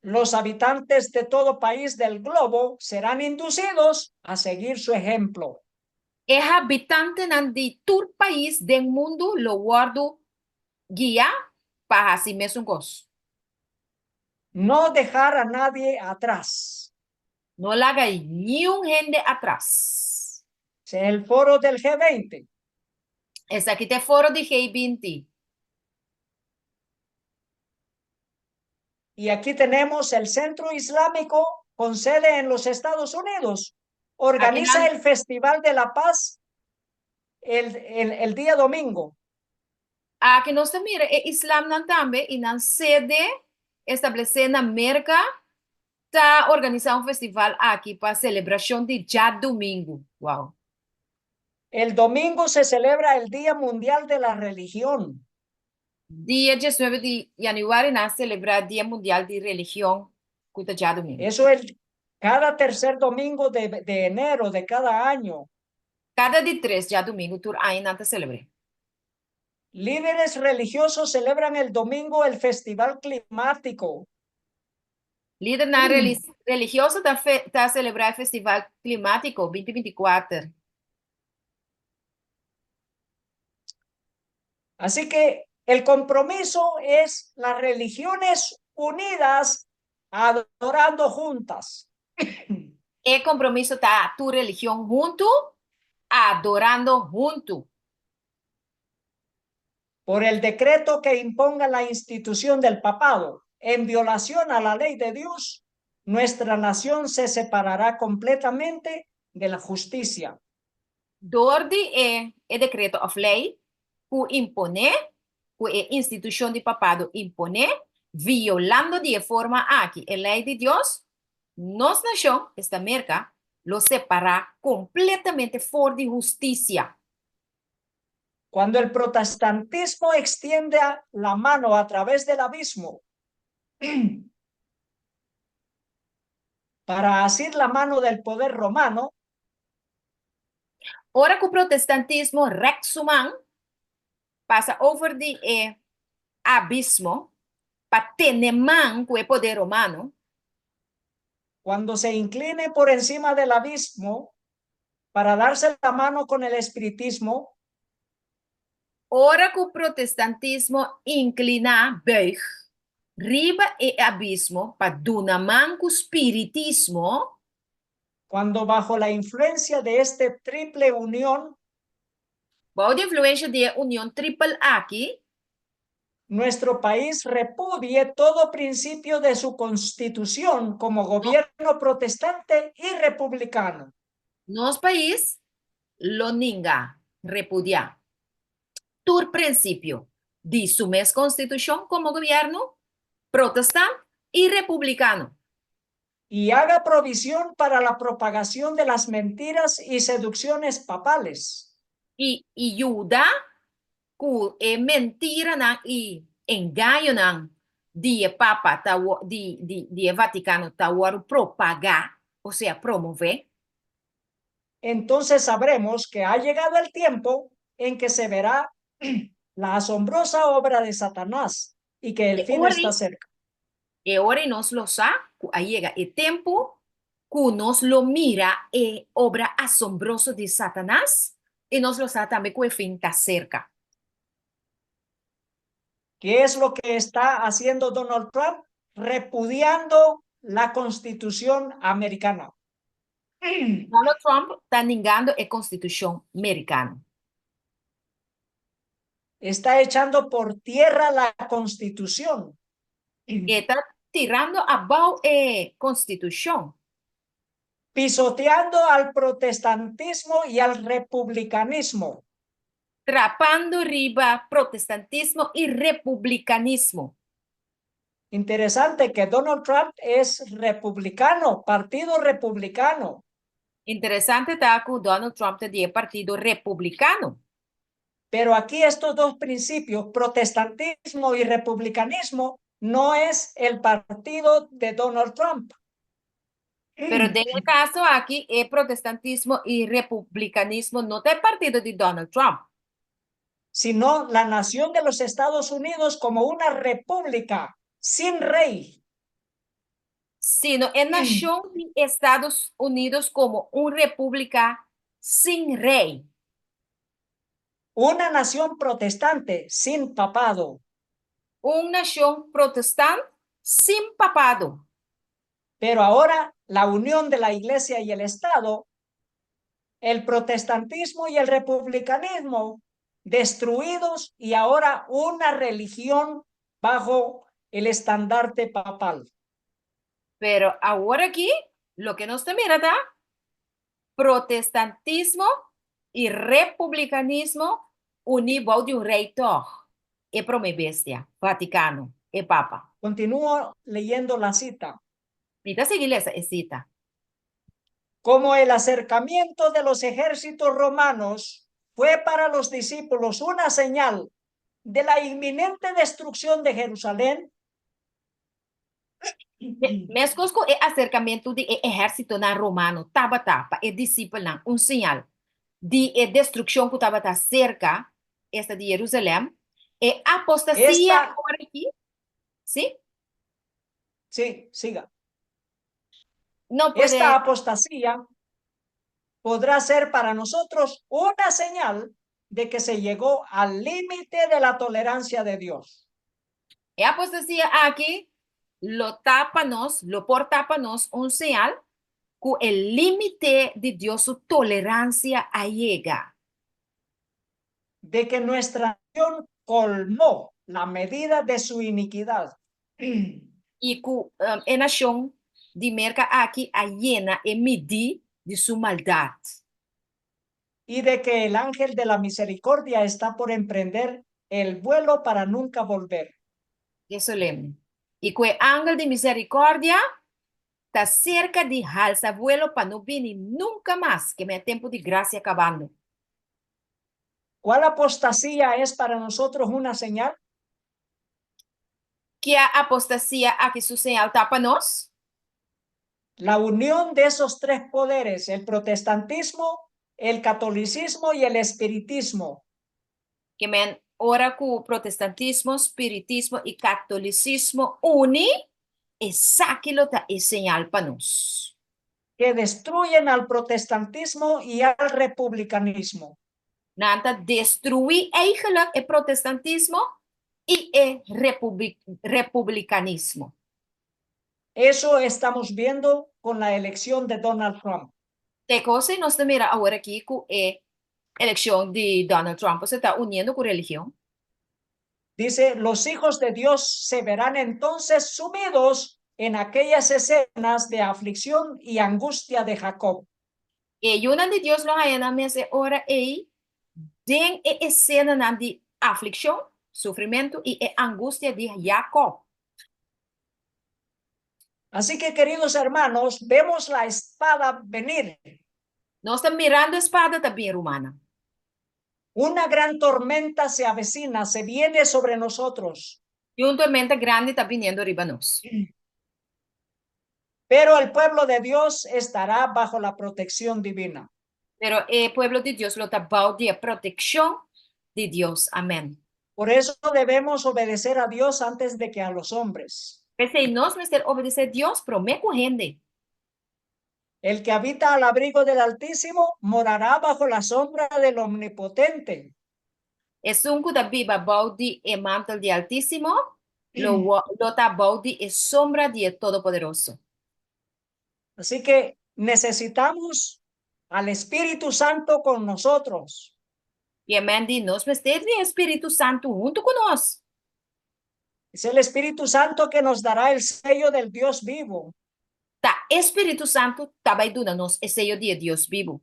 Los habitantes de todo país del globo serán inducidos a seguir su ejemplo. E habitantenan di tur pais den mundu lo wòrdu guiá pa hasi mesun kos. No dejar a nadie atrás. No laga niun hende atras. El foro del G20. Esaki ta e foro di G20. Y aquí tenemos el Centro Islámico con sede en los Estados Unidos. Organiza el Festival de la Paz el día domingo. Aki nos ta mira e islamnan tambe i nan sede establesé na Merka ta organisá un festival aki pa selebrashon di djadumingu. Wow! El domingo se celebra el Día Mundial de la Religión. Dia diesnuebe di yanüari nan a selebrá Dia Mundial di Religion ku ta djadumingu. Eso el cada tercer domingo de de enero de cada año. Kada di tres djadumingu tur aña nan ta selebr'é. Líderes religiosos celebran el domingo el festival climático. Lidernan religioso ta ta selebrá e festival klimátiko binti binti kuater. Así que el compromiso es las religiones unidas adorando juntas. E compromiso ta tur religion huntu adorando huntu. Por el decreto que imponga la institución del papado en violación a la ley de Dios, nuestra nación se separará completamente de la justicia. Dor di e e dekreto òf lei ku imponé, ku e institushon di papado imponé, violando di e forma aki e lei di Dios, nos nashon, esta Merka, lo separá kompletamente for di hustisia. Cuando el protestantismo extienda la mano a través del abismo para asir la mano del poder romano, Ora ku protestantismo rèk su man pasa over di e abismo pa tene man ku e poder romano. Cuando se incline por encima del abismo para darse la mano con el espiritismo. Ora ku protestantismo inkliná, buig, riba e abismo pa duna man ku spiritismo. Cuando bajo la influencia de este triple unión. Bou di influencia di e union tripel aki. Nuestro país repudie todo principio de su Constitución como gobierno protestante y republicano. Nos pais lo ninga, repudiá, tur prinsipio di su mes konstitushon komo gobièrnu protestant i republikano. Y haga provisión para la propagación de las mentiras y seducciones papales. I yuda ku e mentiranan i engañonan di e Papa ta di di di e Vatikano ta wòrdu propagá, osea promové. Entonces sabremos que ha llegado el tiempo en que se verá la asombrosa obra de Satanás y que el fin está cerca. E ora ei nos lo sa ku a yega e tempu ku nos lo mira e obra asombroso di Satanas, i nos lo sa tambe ku e fin ta serka. Ke es lo ke está haciendo Donald Trump? Repudiando la Constitución americana. Donald Trump ta ningando e Konstitushon merikano. Está echando por tierra la Constitución. E ta tirando abou e Constitucion. Pisoteando al protestantismo y al republicanismo. Trapando riba protestantismo y republicanismo. Interesante que Donald Trump es republicano, partido republicano. Interesante ta cu Donald Trump ta di e partido republicano. Pero aquí estos dos principios, protestantismo y republicanismo, no es el partido de Donald Trump. Pero den e caso aki e protestantismo y republicanismo no ta e partido di Donald Trump. Sino la nación de los Estados Unidos como una república sin rey. Sino e nashon di Estados Unidos komo un repúblika sin rei. Una nación protestante sin papado. Un nashon protestant sin papado. Pero ahora la unión de la Iglesia y el Estado, el protestantismo y el republicanismo destruidos y ahora una religión bajo el estandarte papal. Pero awor aki, loke nos ta mira ta protestantismo i republikanismo uní bou di un rei tòg, e promé bestia, Vatikano, e Papa. Continúo leyendo la cita. Mi ta sigui lesa e sita. Como el acercamiento de los ejércitos romanos fue para los discípulos una señal de la inminente destrucción de Jerusalén, Meskos ku e aserkamentu di e ehérsitonan romano tabata pa e disipelnan un señal di e destrukshon ku tabata serka, esta di Jerusalèm, e apostasia awor aki, sí? Sí, siga. No puede. Esta apostasía podrá ser para nosotros una señal de que se llegó al límite de la tolerancia de Dios. E apostasia aki lo ta pa nos, lo por ta pa nos un señal ku e límite di Dios su toleransia a yega. De que nuestra nación colmó la medida de su iniquidad. I ku e nashon di Merka aki a yena e midí di su maldat. Y de que el ángel de la misericordia está por emprender el vuelo para nunca volver. Ke solemne. I ku e angel di misericordia ta serka di halsa vuelo pa no bini nunka mas, ke mi e tempu di grasia kabando. Cuál apostasía es para nosotros una señal? Kia apostasia aki su señal ta pa nos? La unión de esos tres poderes, el protestantismo, el catolicismo y el espiritismo. Ke men ora ku protestantismo, spiritismo i katolisismo uni, esaki lo ta e señal pa nos. Que destruyen al protestantismo y al republicanismo. Nan ta destruí eigenlijk e protestantismo i e republicanismo. Eso estamos viendo con la elección de Donald Trump. Te kos ei nos ta mira awor aki ku e elekshon di Donald Trump, se ta uniendo ku religion. Dice, los hijos de Dios se verán entonces sumidos en aquellas escenas de aflicción y angustia de Jacob. E yunan di Dios lo haña nan mes e ora ei den e esenanan di aflikshon, sufrimentu i e angustia di Jakòb. Así que, queridos hermanos, vemos la espada venir. Nos ta mirando e spada ta bin, rumannan. Una gran tormenta se avecina, se viene sobre nosotros. I un tormenta grandi ta biniendo riba nos. Pero el pueblo de Dios estará bajo la protección divina. Pero e pueblo di Dios lo ta bou di e protekshon di Dios. Amèn. Por eso debemos obedecer a Dios antes de que a los hombres. P'esei nos mester obedesé Dios promé ku hende. El que habita al abrigo del Altísimo morará bajo la sombra del Omnipotente. Esun ku ta biba bou di e mantel di Altísimo lo lo ta bou di e sombra di e Todopoderoso. Así que necesitamos al Espíritu Santo con nosotros. I amen di nos mester di e Spiritu Santu huntu ku nos. Es el Espíritu Santo que nos dará el sello del Dios vivo. Ta e Spiritu Santu ta bai duna nos e seyo di e Dios bibu.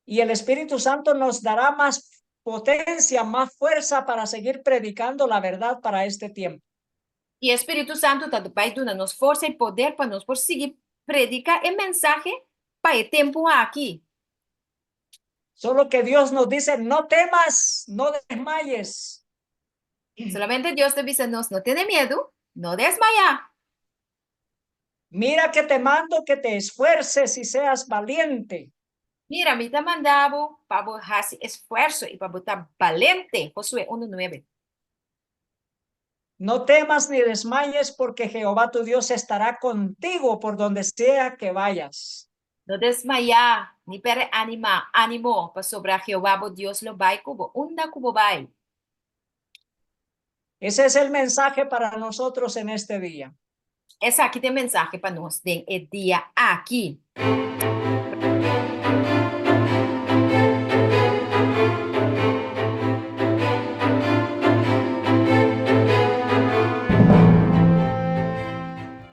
Y el Espíritu Santo nos dará más potencia, más fuerza para seguir predicando la verdad para este tiempo. I e Spiritu Santu ta bai duna nos forsa i poder pa nos por sigui prediká e mensahe pa e tempu aki. Solo que Dios nos dice, no temas, no desmayes. Solamente Dios ta bisa nos, no tene miedu, no desmayá. Mira que te mando que te esfuerces y seas valiente. Mira, mi ta manda bo pa bo hasi esfuerso i pa bo ta balente. Josué 1, 9. No temas ni desmayes, porque Jehová tu Dios estará contigo por donde sea que vayas. No desmayá, ni pèrdè ánima, ánimo, pasobra Jehová bo Dios lo bai ku bo, unda ku bo bai. Ese es el mensaje para nosotros en este día. Esaki ta e mensahe pa nos den e dia aki.